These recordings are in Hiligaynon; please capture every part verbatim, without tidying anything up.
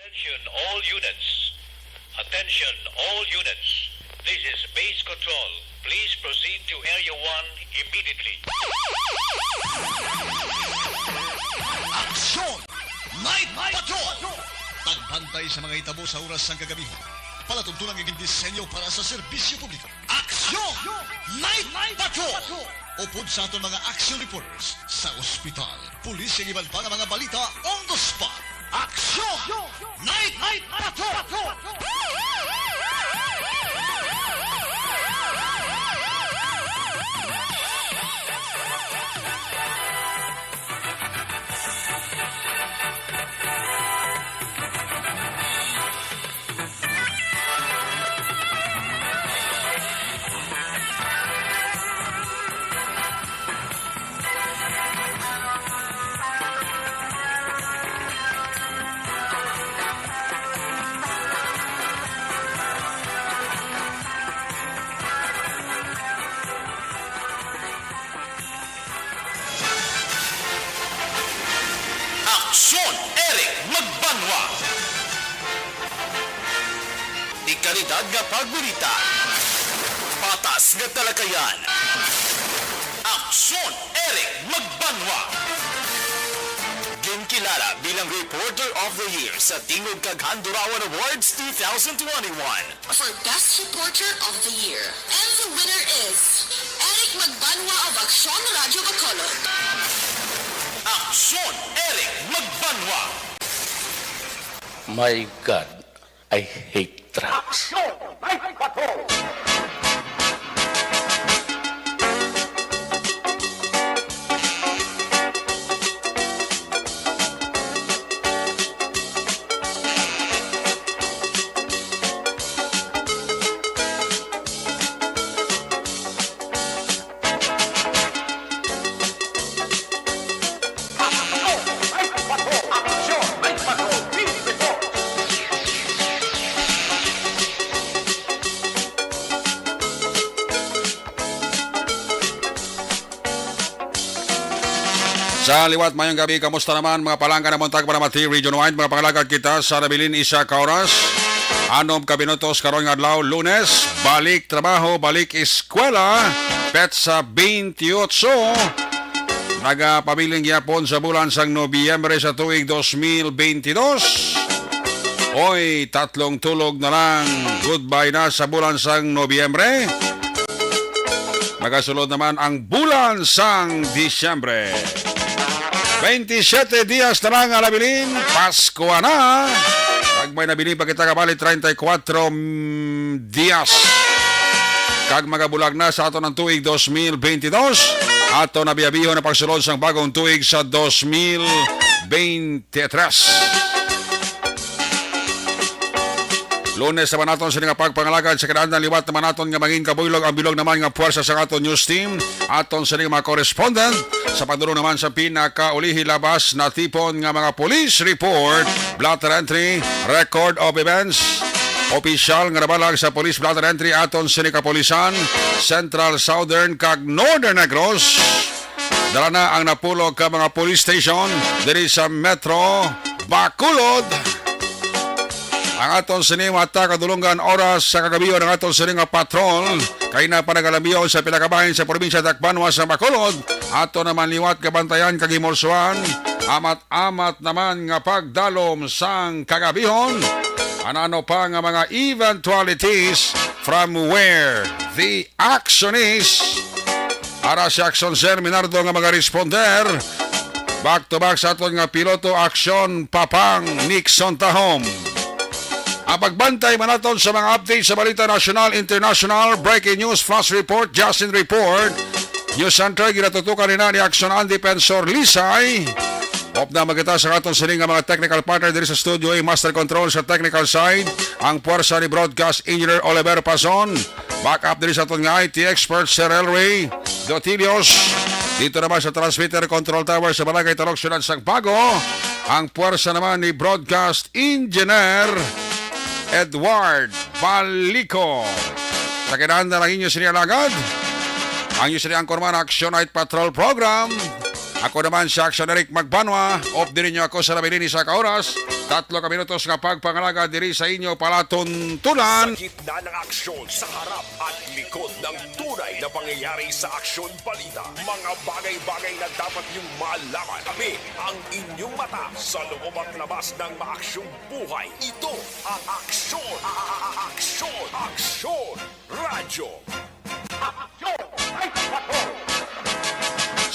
Attention all units. Attention all units. This is base control. Please proceed to Area one immediately. Aksyon! Night Patrol! Pagbantay sa mga hitabo sa oras sang kagabi. Palatuntunan nga gindisenyo para sa serbisyo publiko. Aksyon! Night Patrol! Upod sa aton mga action reports sa ospital, pulis, ug iban pa nga mga balita on the spot. Aksyon! Night Patrol! Aksyon, Eric Magbanwa. Dekalidad nga pagbalita. Patas nga talakayan. Aksyon, Eric Magbanwa. Ginkilala bilang Reporter of the Year sa Tingog kag Handurawan Awards two thousand twenty-one. For Best Reporter of the Year. And the winner is Eric Magbanwa of Aksyon Radio Bacolod. Aksyon, Eric Magbanwa. My God, I hate drugs. Aksyon, Night Patrol! Sa liwat, mayong gabi. Kamusta naman, mga palangga na muntag para Mati Region Wide? Mga pangalagad kita sa nabilin isa ka oras. Anom ka minutos karon nga adlaw, Lunes. Balik trabaho, balik eskwela. Petsa twenty-eight. Nagapabiling gyapon sa bulan sang Nobyembre sa tuig dos mil twenty-dos. Oy, tatlong tulog na lang. Goodbye na sa bulan sang Nobyembre. Magasulod naman ang bulan sang Disyembre. Twenty-siete dias na lang, alabilin, Pasko na. Kag may nabilin pa kita kabali, treinta y cuatro, mm, dias. Kag magabulag na sa aton ang tuig dos mil twenty-dos. Ato na biyabiho na pagsulod sang bagong tuig sa dos mil twenty-tres. Lunes naman naton sini nga pagpangalagad sa kinaandan, liwat naman naton nga mangin kabuylog ang bilog naman nga puwersa sa aton news team, aton sini nga mga correspondent sa pagdulong naman sa pinakaulihi labas natipon nga mga police report, blotter entry, record of events, opisyal nga nabalag sa police blotter entry aton sini kapulisan, Central, Southern kag Northern Negros. Dala na ang napulo ka mga police station diri sa Metro Bacolod. Ang aton sini mata kadulungan oras sa kagabion, ang aton sini nga patrol kay na pa nagalambion sa pila ka bahin sa probinsya Dakbanwa sa Bacolod. Ato naman liwat kabantayan kag himulsuan, amat-amat naman nga pagdalom sang kagabihon. Anano pa nga mga eventualities from where the action is. Ara si Action Sir Minardo nga magaresponder. Back to back sa aton nga piloto, Action Papang Nixon Tahom. Ang pagbantay man naton sa mga update sa balita nasyonal, international, breaking news, flash report, Justin report, News Center, ginatutukan nina ni Action Andy Pensor Lisay. Upda man kita sa aton sini nga mga technical partner diri sa studio, eh, master control sa technical side, ang puwersa ni Broadcast Engineer Oliver Pason. Backup diri sa aton nga I T expert, Sir Elway Dotilios. Dito naman sa transmitter control tower sa Barangay Talok, Siyudad sang Bago, ang puwersa naman ni Broadcast Engineer Edward Balico. Sa kinaandan ang inyo sini alagad, ang inyo sini anchorman, Action Night Patrol Program. Ako naman si Action Eric Magbanwa. Off diri ninyo ako sa nabilin ni sa ka oras. Tatlo ka minutos nga pagpangalagad diri sa inyo palatuntunan. Sa gitna ng aksyon, sa harap at likod ng tunay na pangyayari sa Aksyon Balita, mga bagay-bagay na dapat niyong malaman. Kami ang inyong mata sa loob at labas ng maaksyong buhay. Ito ang Aksyon, a-, a-, a-, Aksyon, Aksyon Radyo.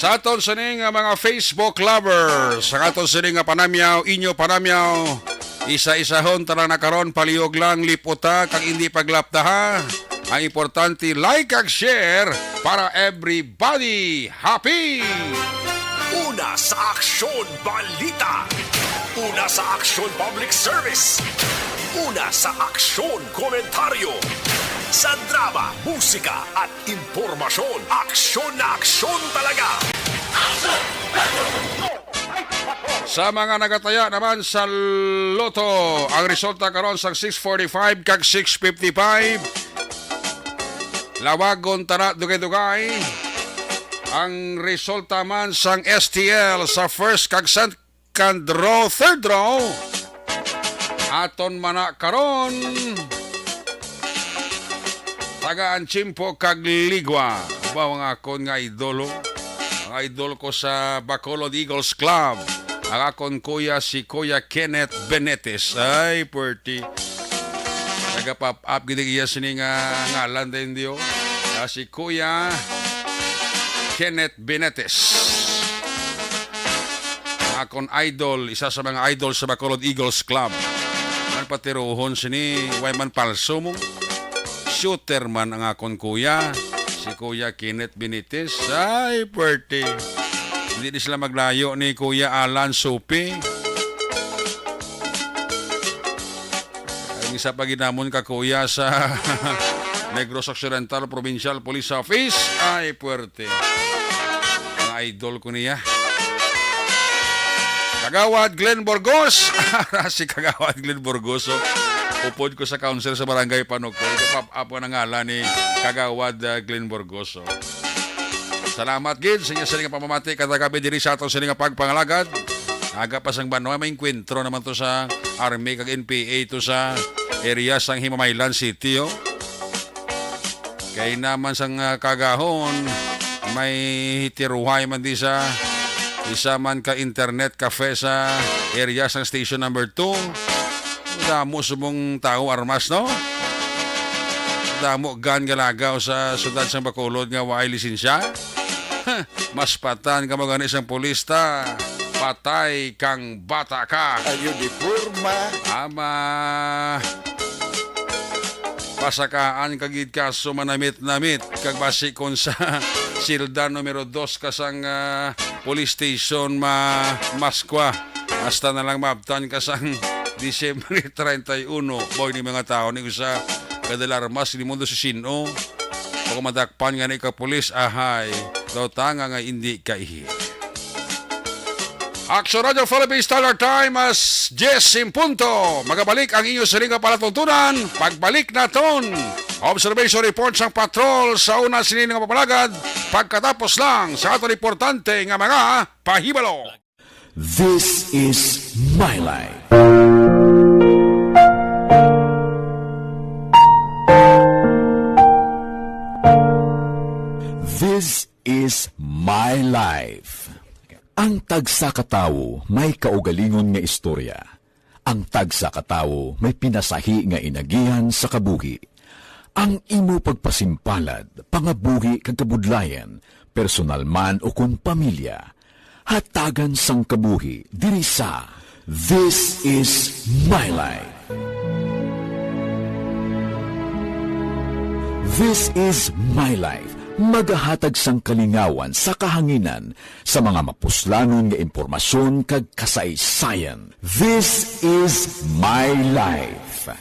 Sa aton sini nga mga Facebook lovers, sa aton sini nga panamyaw, inyo panamyaw, isa-isahon ta lang na karon, palihog lang, liputa, kag hindi paglapdaha. Ang importante, like kag share para everybody happy! Una sa Aksyon Balita. Una sa Aksyon Public Service. Una sa Aksyon Komentaryo. Sa drama, musika, at impormasyon, aksyon na aksyon talaga. Sa mga nagataya naman sa Lotto, ang resulta karon sa six forty-five kag six fifty-five. Lawagon ta na dugay-dugay. Ang resulta man sang S T L sa first kag second draw, third draw, aton man na karon. Tagaan Chimpo kag Ligwa. Ba, ang akon nga idol, oh. Ang idol ko sa Bacolod Eagles Club. Ang akon kuya, si Kuya Kenneth Benetes. Ay, pwerti. Nagapap-up gid iya sini nga ngalan din, di, oh. Ah, si Kuya Kenneth Benetes. Ang akon idol, isa sa mga idol sa Bacolod Eagles Club. Man patiruhon sini, way man palso mo. Shooter man ang akon kuya, si Kuya Kenneth Benitez. Ay, pwerte. Hindi ni sila maglayo ni Kuya Alan Supi. Ang isa pa ginamon ka kuya sa Negros Occidental Provincial Police Office. Ay, pwerte. Mga idol ko niya. Kagawad Glenn Burgos. Si Kagawad Glenn Burgos, oh. Upod ko sa council sa Barangay Panukoy. Pop-up ang ngalan ni Kagawad, ah, Glenn Burgos, oh. Salamat gid sa inyo sa nga pamamati kada gabi diri sa aton sini nga pagpangalagad. Aga pa sang banwa, may engkwentro naman to sa Army kag N P A to sa area sang Himamaylan City, oh. Kay naman sang, ah, kagahon, may hitiruhay man di sa isa man ka internet cafe sa area sang station number two. Damo subong tawo armas, no? Damo gun galagaw sa siyudad sang Bacolod nga waay lisensya. Mas patan kamo gani sang pulis ta. Patay kang bata ka. Ayo di porma. Ama. Pasakaan ka gid kaso manamit-namit kag basi kon sa silda numero dos ka sang, ah, police station ma-, maskwa. Hasta na lang maabtan ka sang Disyembre treinta y uno. Boy, ni mga tao ni usa ka dalarmas ni mundo si sino. Kung madakpan nga ni ka pulis, ahay, daw tanga nga hindi ka ihi. Action Radio Philippines Standard Time, as diyes en punto. Magabalik ang inyo siling nga palatuntunan. Pagbalik naton, observation report sang patrol sa una sini nga papalagad. Pagkatapos lang sa aton importante nga mga pahibalo. This is My Life. This is My Life. Ang tagsa ka tawo may kaugalingon nga istorya. Ang tagsa ka tawo may pinasahi nga inagihan sa kabuhi. Ang imo pagpasimpalad, pangabuhi kag kabudlayan, personal man ukon pamilya, hatagan sang kabuhi diri sa This is My Life. This is My Life, magahatag sang kalingawan sa kahanginan sa mga mapuslanon nga impormasyon kag kasaysayan. This is My Life.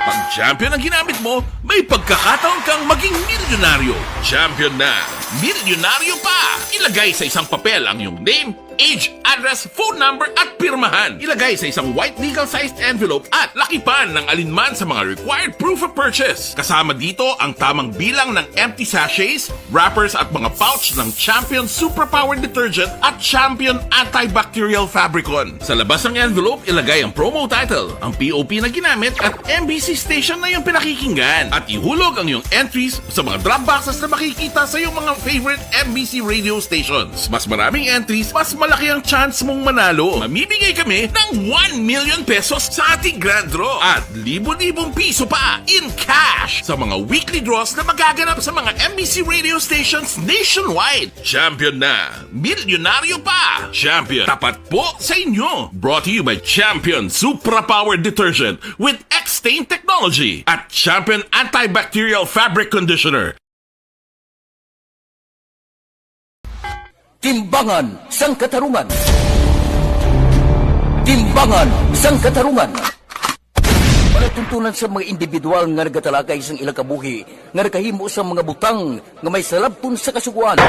Pag champion ang ginamit mo, may pagkakataon kang maging milyonaryo. Champion na, milyonaryo pa! Ilagay sa isang papel ang iyong name, age, address, phone number, at pirmahan. Ilagay sa isang white legal-sized envelope at lakipan ng alinman sa mga required proof of purchase. Kasama dito ang tamang bilang ng empty sachets, wrappers, at mga pouch ng Champion Suprapower Detergent at Champion Antibacterial Fabricon. Sa labas ng envelope, ilagay ang promo title, ang P O P na ginamit, at M B C station na iyong pinakikinggan. At ihulog ang iyong entries sa mga drop boxes na makikita sa iyong mga favorite M B C radio stations. Mas maraming entries, mas malaki ang chance mong manalo. Mamimigay kami ng one million pesos sa ating grand draw at libo-libong piso pa in cash sa mga weekly draws na magaganap sa mga M B C radio stations nationwide. Champion na! Milyonaryo pa! Champion, tapat po sa inyo! Brought to you by Champion Supra Power Detergent with X-Stain Technology at Champion Antibacterial Fabric Conditioner. Timbangan sang Katarungan. Timbangan sang Katarungan. Palatuntunan sa mga individual nga nagatalakay sang ilang kabuhi nga nakahimo sa mga butang nga may salabton sa Kasugoan.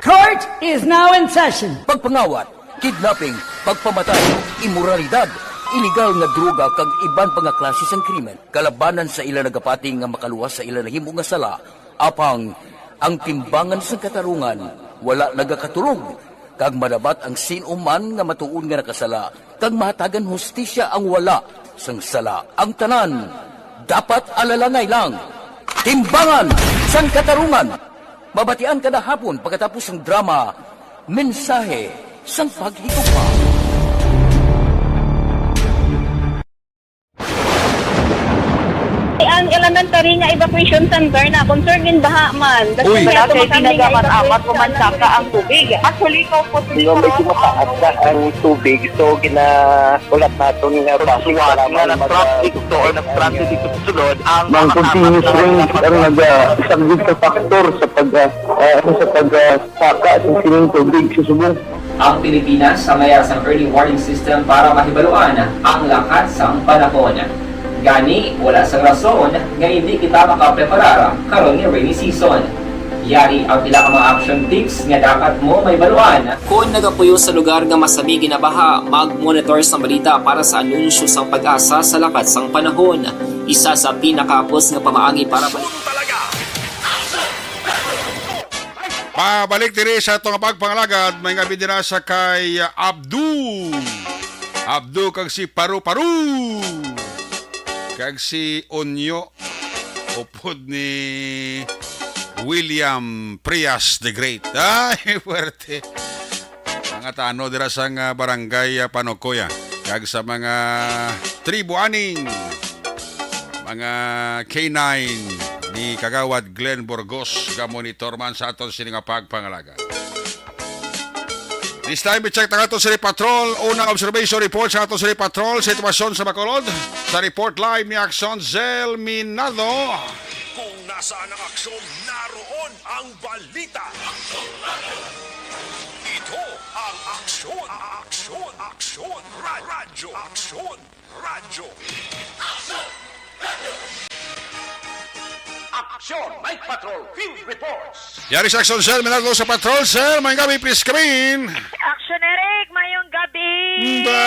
Court is now in session. Pagpangawat, kidnapping, pagpamatay, imoralidad, iligal nga droga kag iban pa nga klase sang krimen. Kalabanan sa ila nagapati nga makaluwas sa ila nahimo nga sala, apang ang timbangan sang katarungan wala nagakatulog, kag madabat ang sin-o man nga matuod nga nakasala, kag mahatagan hustisya ang wala sang sala. Ang tanan dapat alalangay lang. Timbangan sang Katarungan. Mabatian kada hapon pagkatapos sang drama, Mensahe sang Paghigugma. Ang elementary nga evacuation center na concern in baha man. Uy. Wala kay ginagamit-amat ko man saka ang tubig. Actually, ko po Medyo mataas na ang tubig, so ginahulat naton nga base para nga mag- nag-traffic to or nag-traffic dito sa sulod ang Ang continuous rain ang nagasaglit sa factor sa pag, ah, ah, sa pag, ah, saka sa sining tubig sa subong. Ang Pilipinas ang mayara sang early warning system para mahibaluan ang lakat sang panahon. Gani, wala sang rason nga indi kita makapreparar karon nga rainy season. Yari ang pila ka mga action tips nga dapat mo mahibaluan. Kon nagapuyo sa lugar nga masami ginabaha, mag-monitor sang balita para sa anunsyo sang PAGASA sa lakat sang panahon. Isa sa pinakahapos nga pamaagi para talaga. Pabalik diri sa atong pagpangalagad, may nga bidira sa kay Abdu. Abdu kag si Paru-Paru. Kag si Onyo, upod ni William Prias the Great. Ay, puwerte. Mga tano dira sa nga barangay, ah, Panukoy, ah. Kag sa mga tribo aning, mga K nine ni Kagawad Glenn Burgos, ga-monitor man sa aton sini nga pagpangalaga. This time, i-check na ato sa Patrol. Unang observation report sa ato sa Patrol. Sitwasyon sa Bacolod. Sa report live ni Aksyon Zel Minado. Kung nasaan ang aksyon, naroon ang balita. Ito ang Aksyon, Aksyon, Aksyon, Ra- Radyo, Aksyon. Radyo. Aksyon, Night Patrol Field Reports. Yari sa Aksyon Cell, Minardo sa Patrol Cell. Mayong gabi, please come in. Aksyon, Eric, mayong gabi. Ba,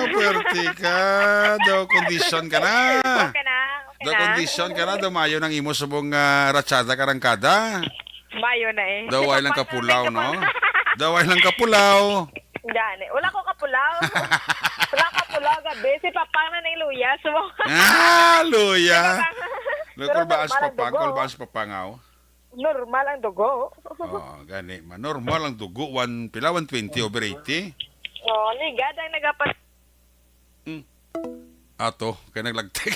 puwerte ka. Daw kondisyon ka na. Okay na, okay Daw na. Kondisyon ka na. Daw mayo nang imo subong, ah, ratsada karangkada. Mayo na eh. Daw Si way lang Papa kapulaw, nga no? Daw way lang kapulaw. Gani. Wala ko kapulaw. Wala ko kapulaw, gabi. Si Papa na nang luya. So, Ah, luya. Pero Lo, kulbaan si normal ang Papa, dugo. Kulbaan si Papa nga, oh. Normal ang dugo. Oo, gani man. Normal ang dugo, one, pila, one twenty over eighty? Oh, ligad ang nagapas- Hmm. Ato, kay naglagtik.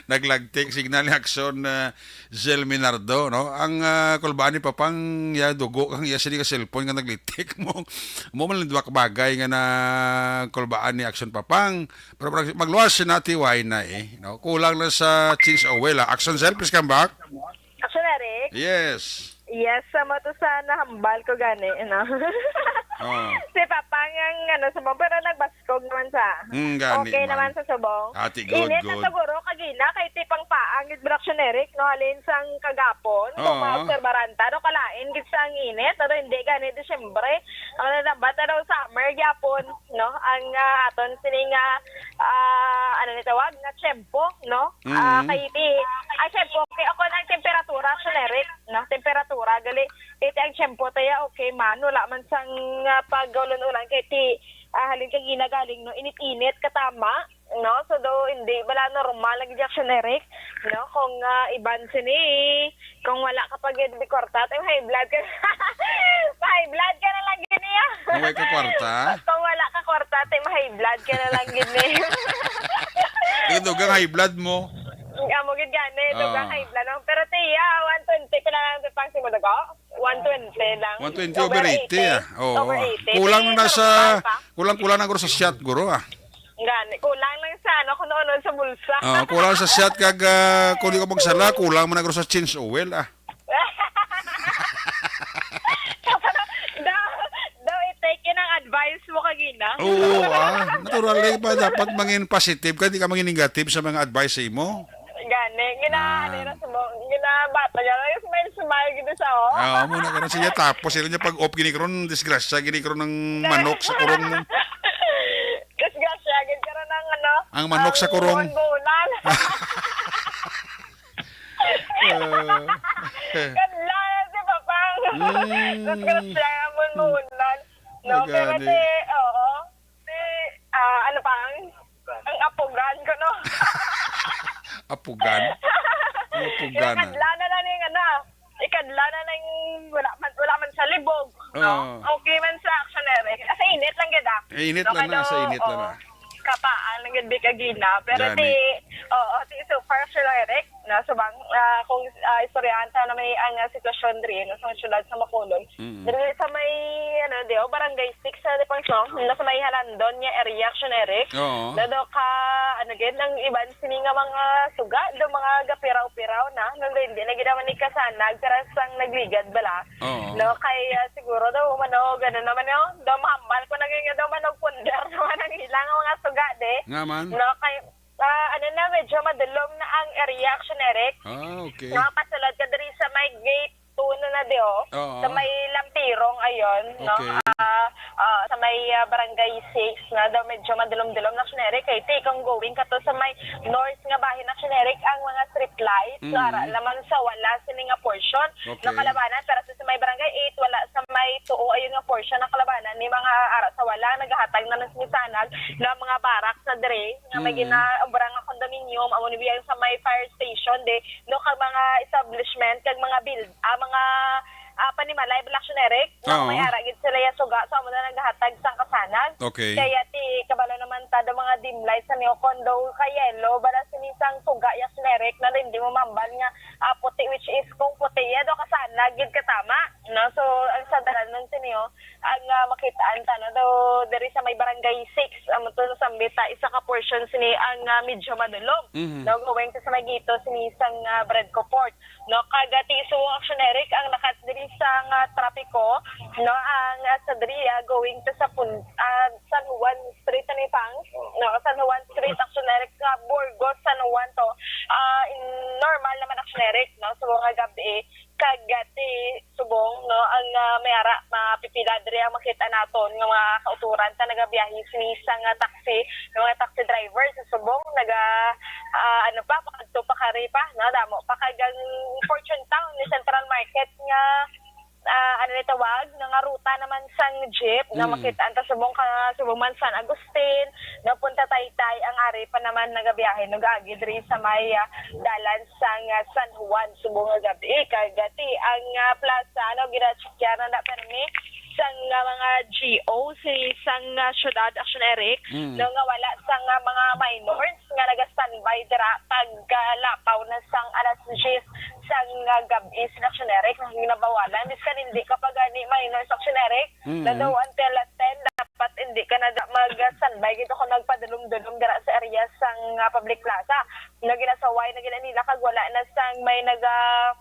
Naglagtik, signal ni Aksyon, ah, Zel Minardo, no? Ang, ah, kulbaan ni Papang, ya, dugo kang iya sini ka cellphone nga naglitik mo. Mo man lang duwa ka bagay nga na kulbaan ni Aksyon Papang. Pero mag-, magluwas si Nati Wayne na eh, no? Kulang na sa change oil, ah. Aksyon Zel, please come back. Aksyon Eric? Yes. Yes, sa mo to sa nahambal ko gani, no? Oh. Si Papa nga, ano, subong, pero nagbaskog naman sa. Mm, gani Okay man. naman sa subong. Ati, good, Init na good. siguro, kagina, kay ti pang paang, gid, Action Eric, no? Halin sang kagapon, kung Oo. maobserbaran ta, no? Kalain, gid, sang init, pero hindi gani, Disyembre. Ang nadabat, ano, summer, gyapon, no? Ang, ah, aton, sini nga, ah, ano ni tawag, nga tiyempo, no? Ah, Mm. kay ti, ah, tiyempo, kay ako na ang temperatura, Action Eric, no? Temperatura, gali, Iti ang tiyempo, taya, okay man. Wala man sang, ah, pag-ulan-ulan kay ti, ah, halin kagina galing, no, init-init katama, no? So, do, hindi bala normal ang injection, Eric, no? Kung, ah, iban sini, kung wala ka pa gid kwarta, tay high blood ka. High blood ka na lang gid niya. Kung wala ka kwarta? Kung wala ka kwarta, tay high blood ka na lang gid niya. Dugang high blood mo. Amo gid gani, dugang Ah. high blood lang. Pero tiya, one twenty pala lang ang pang simulaga. One twenty lang. One twenty over eighty, ah. Oo. Over eighty. Kulang Sige, na sa, normal pa. kulang-kulang na guro sa shot, guro, ah. Gani, kulang lang sa, ano, kung ano sa bulsa. Ah, kulang sa shot kag, ah, kung di ko magsala, kulang man na guro sa change oil, ah. Daw, daw i-take in ang advice mo kagina. Oo, ah. Natural, eh, pa, dapat mangin positive ka, di ka mangin negative sa mga advice sa imo. Gani, gina, Ah. ano yun, sa mo, gina, bata niya, like, smile, smile, gini sa, oh. Ah, amo na karon siya, tapos sila niya pag-off gini karon, disgrasya gini karon ang manok sa kurong mo. Disgrasya, gid karon ang, ano, Ang manok sa ang kurong. buhon-buhonan. Ah. Kadla na si Papang. Mm. Disgrasya, ang buhon-buhonan. No, Ay, pero gani. ti, oo. Si, ah, ano pa ang, ang apugan ko, no? Apugan? Ang apugan, ah. Ikadla na lang yung ano, ah. Ikadla na lang wala man, wala man sa libog, no? Oo. Okay man sa action, Eric. Sa init lang gid, ah. Eh, init No, lang na, kano, sa init lang oo. na. Kapaan lang gid, Big Agina. Pero Gani. ti, oo, ti super action, Eric. Na, so bang, ah, kung, ah, istoryahan ta na may ang, ah, sitwasyon diri, no, sa syudad sa Bacolod. Mm. Diri sa may, ano, di, oh, Barangay Six, sa Dipang Song, na sa may Halandon niya area, Action Eric. Oo. Dado ka, ano, gid, ang iban sini nga mga suga, do mga gapiraw-piraw na, nung hindi na gid naman ikasanag, pero sang nagligad bala. Oo. No, kay, ah, siguro daw, umano, ganun naman, no? Daw mahambal ko na gid nga daw manog pundar naman ang ilang mga suga, di. Nga man. No, kay, ah, ano na, medyo madulom na ang area, Action Eric. Ah, okay. No, pasulod ka diri sa may gate two na na, di, oh. Oo. Sa may Lampirong, ayon, no? Okay. Ah, ah, sa may, ah, Barangay Six na daw medyo madulom-dulom na, Action Eric. Kay ti, kung going ka to sa may north nga bahin, Action Eric, ang mga street lights, Mm. ara naman sa wala sini nga portion Okay. na kalabanan. Pero sa, sa may Barangay Eight, wala sa may tuo, ayun nga portion na kalabanan ni mga ara sa wala, nagahatag na ng sinisanag na mga barracks na dire, nga may Mm. ginaobra nga condominium, amo ni biyang sa may fire station, de, no, kag mga establishment, kag mga build, ah, mga, ah, panimalay, Black Generic, no, Oo. may ara gid sila ya suga, so amo na nagahatag sang kasanag. Okay. Kaya ti, kabalo naman ta, do mga dim lights sa niyo, kondo ka yellow, bala sini sang suga ya generic, na hindi mo mambal nga, ah, puti, which is kung puti, ya do kasanag gid katama, no? So, ang sa dalan nun sa niyo, ang, ah, makitaan ta, no, do, diri sa may Barangay Six, amo to sa Sambita, isa ka portion sini ang, ah, medyo madulom, Mhm. no, going to sa may gito sini sang, ah, Bredco Port, no, kag, ah, ti isuo, Action Eric, ang nakat diri sa, ah, trapiko, no, ang, ah, sa diri, ah, going to sa pun-, ah, San Juan Street, ano, Pang? No, San Juan Street, Action Eric, nga Burgos, San Juan to, ah, in, normal naman, Action Eric, no, sa mga gabi, kag, ah, ti subong, no, ang, ah, may ara, mapipila diri ang makita naton nga mga kauturan ta nagabiyahe sini sa nga taxi, nga mga taxi driver sa subong naga, ah, ano pa, pakadto pa kari pa, no, damo pa kag ang Fortune Town ni Central Market nga, ah, ano ni tawag, nga, nga ruta naman sang jeep, nga Mm. makita ta subong ka, subong man San Agustin, no, Punta Taytay, ang ari pa naman nagabiyahe, no, gaagi diri sa may, ah, dalan sang, ah, San Juan, subong nga gabi. Kag ti ang, ah, plaza, no, ginacheckyahan na permi sang, ah, mga G O si sang, ah, syudad, Action Eric, Mm. no, nga wala sang, ah, mga minors nga naga-standby dira pag, ah, lapaw na sang alas diyes sang, ah, gabi, si Action Eric, nga ginabawalan. Biskan hindi ka pa gani minors, Action Eric, Mm. na daw until ten, dapat hindi ka na da-, mag-standby gid kung nagpadulom-dulom dira sa area sang, ah, public plaza. Nga ginasaway na gid nila kag wala na sang may naga-,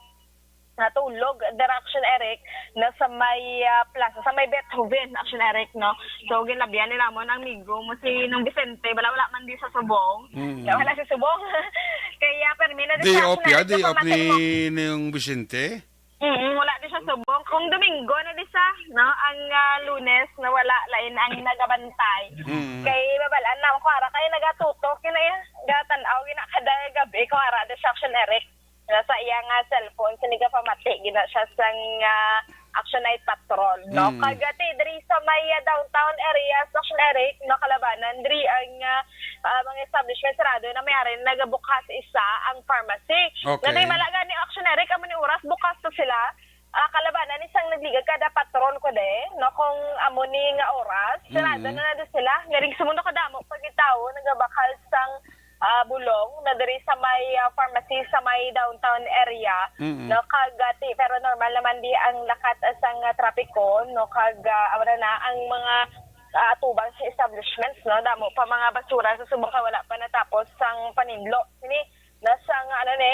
natulog dira, Action Eric, na sa may, ah, plaza, sa may Beethoven, Action Eric, no? So, ginlabihan nila mo ang amigo mo si Nong Vicente, wala, wala man di sa subong. Mm. Wala sa subong. Kaya, permi na di Day sa off Action ya, Eric, day off ni kapamating mo. Nong Vicente? Mm, wala di sa subong. Kung Domingo na di sa, no? Ang, ah, Lunes na wala, lain ang nagabantay. Mm. Kay, babalaan na ako, ara, kay nagatutok, yun na yun. Gatan-aw, yun na kada gabi, kung ara, di sa Action Eric. Nasa iya nga cellphone, sini ka pamati, gina siya sang, ah, Action Night Patrol, no? Mm. Kag, ah, ti, diri sa may, ah, downtown area sa Action Eric, no, Kalabanan, diri ang, ah, ah, mga establishment sarado na may ari nagabukas isa ang pharmacy. Okay. Nga di mala gani Action Eric, amo ni oras bukas to sila. Ah, Kalabanan, isang nagligad kada patrol ko de, no, kung amo ni nga oras, sarado Mm. na na do sila. Nga rin sumundo kadamo pag tawo nagabakal sang, ah, bulong na diri sa may, ah, pharmacy sa may downtown area, Mm. no, kag, ah, ti-, pero normal naman di ang lakat sang, ah, trapiko, no, kag, ah, wala na ang mga, ah, atubang sa establishments, no, damo pa mga basura sa subong kay wala pa natapos sang paninlo. Sini, nasa nga, ano ni,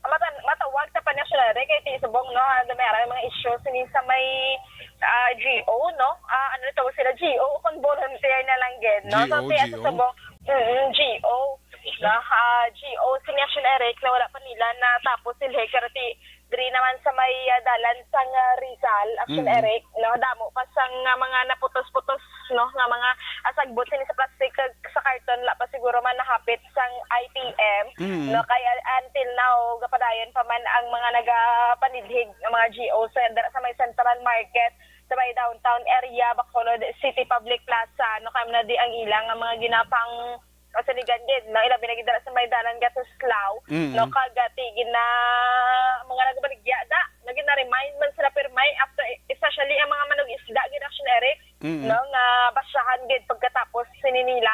matan-, matawag ta pa ni Action Eric kay ti subong, no, ah, may ara mga issues sini sa may, ah, G O, no? Ah, ano to sila, G O o kung volunteer na lang gid, no? So, G O, ti, ah, G O. Subong, mm, G O. Na, ah, G O sini Action Eric na wala pa nila natapos sila, pero ti, diri naman sa may, ah, dalan sang, ah, Rizal, Action Mm. Eric, no? Damo pa sang, ah, mga naputos-putos, no, nga mga, ah, sagbot sini sa plastic kag sa karton, wala pa siguro man nahapit sang I P M, Mm. no, kay, ah, until now gapadayon pa man ang mga nagapanidhig nga mga G O sa, sa may Central Market, sa may downtown area, Bacolod City Public Plaza, no, kay na di ang ilang nga mga ginapang kasaligan gid, no, ilabi na gid dira sa may dalan nga Tuslao, Mm. no, kag, ah, ti gina-, mga nagabaligya da, naging na-remind man sila pirmay after, especially ang mga manug-isda gid, Action Eric, Mm. no, nga basyahan gid pagkatapos sini nila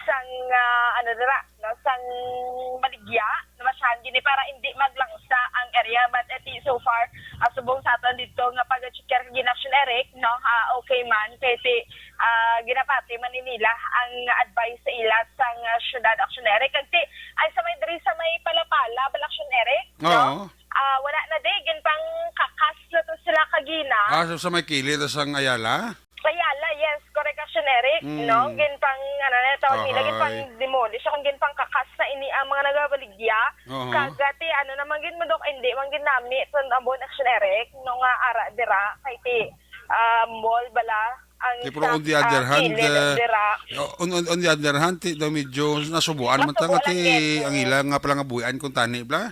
sang, ah, ano dira, no, sang baligya, nabasyahan gini para hindi maglangsa ang area. But, eh, ti, so far, ah, subong sa aton dito nga pag-checker gid, Action Eric, no, ah, okay man, kay ti, ah, ginapati man ni nila ang advice sa ila sang, ah, syudad, Action Eric. Kag ti, ay sa may diri sa may Palapala, bala, Action Eric, no? Oo. Ah, wala na di, ginpangkakas na to sila kagina. Ah, so sa may kilid sang Ayala? Ayala, yes, correct, Action Eric, Mm. no? Ginpang, ano na, tawag nila, Ahay. Ginpang demolish, akong ginpangkakas na ini ang mga nagabaligya. Oo. Kag ti, ano naman gid mo, Dok, hindi man ginami, so, ang buon, Action Eric, no, nga ara dira, kay ti, ah, mall bala, ang Ti, pero sa, on the other ah, hand, kilid uh, dira. on, on, on the other hand, ti, daw medyo nasubuan man ta Masubo nga lang ti, gid, ang oo. Ilang nga palangabuhian kung tani, bla?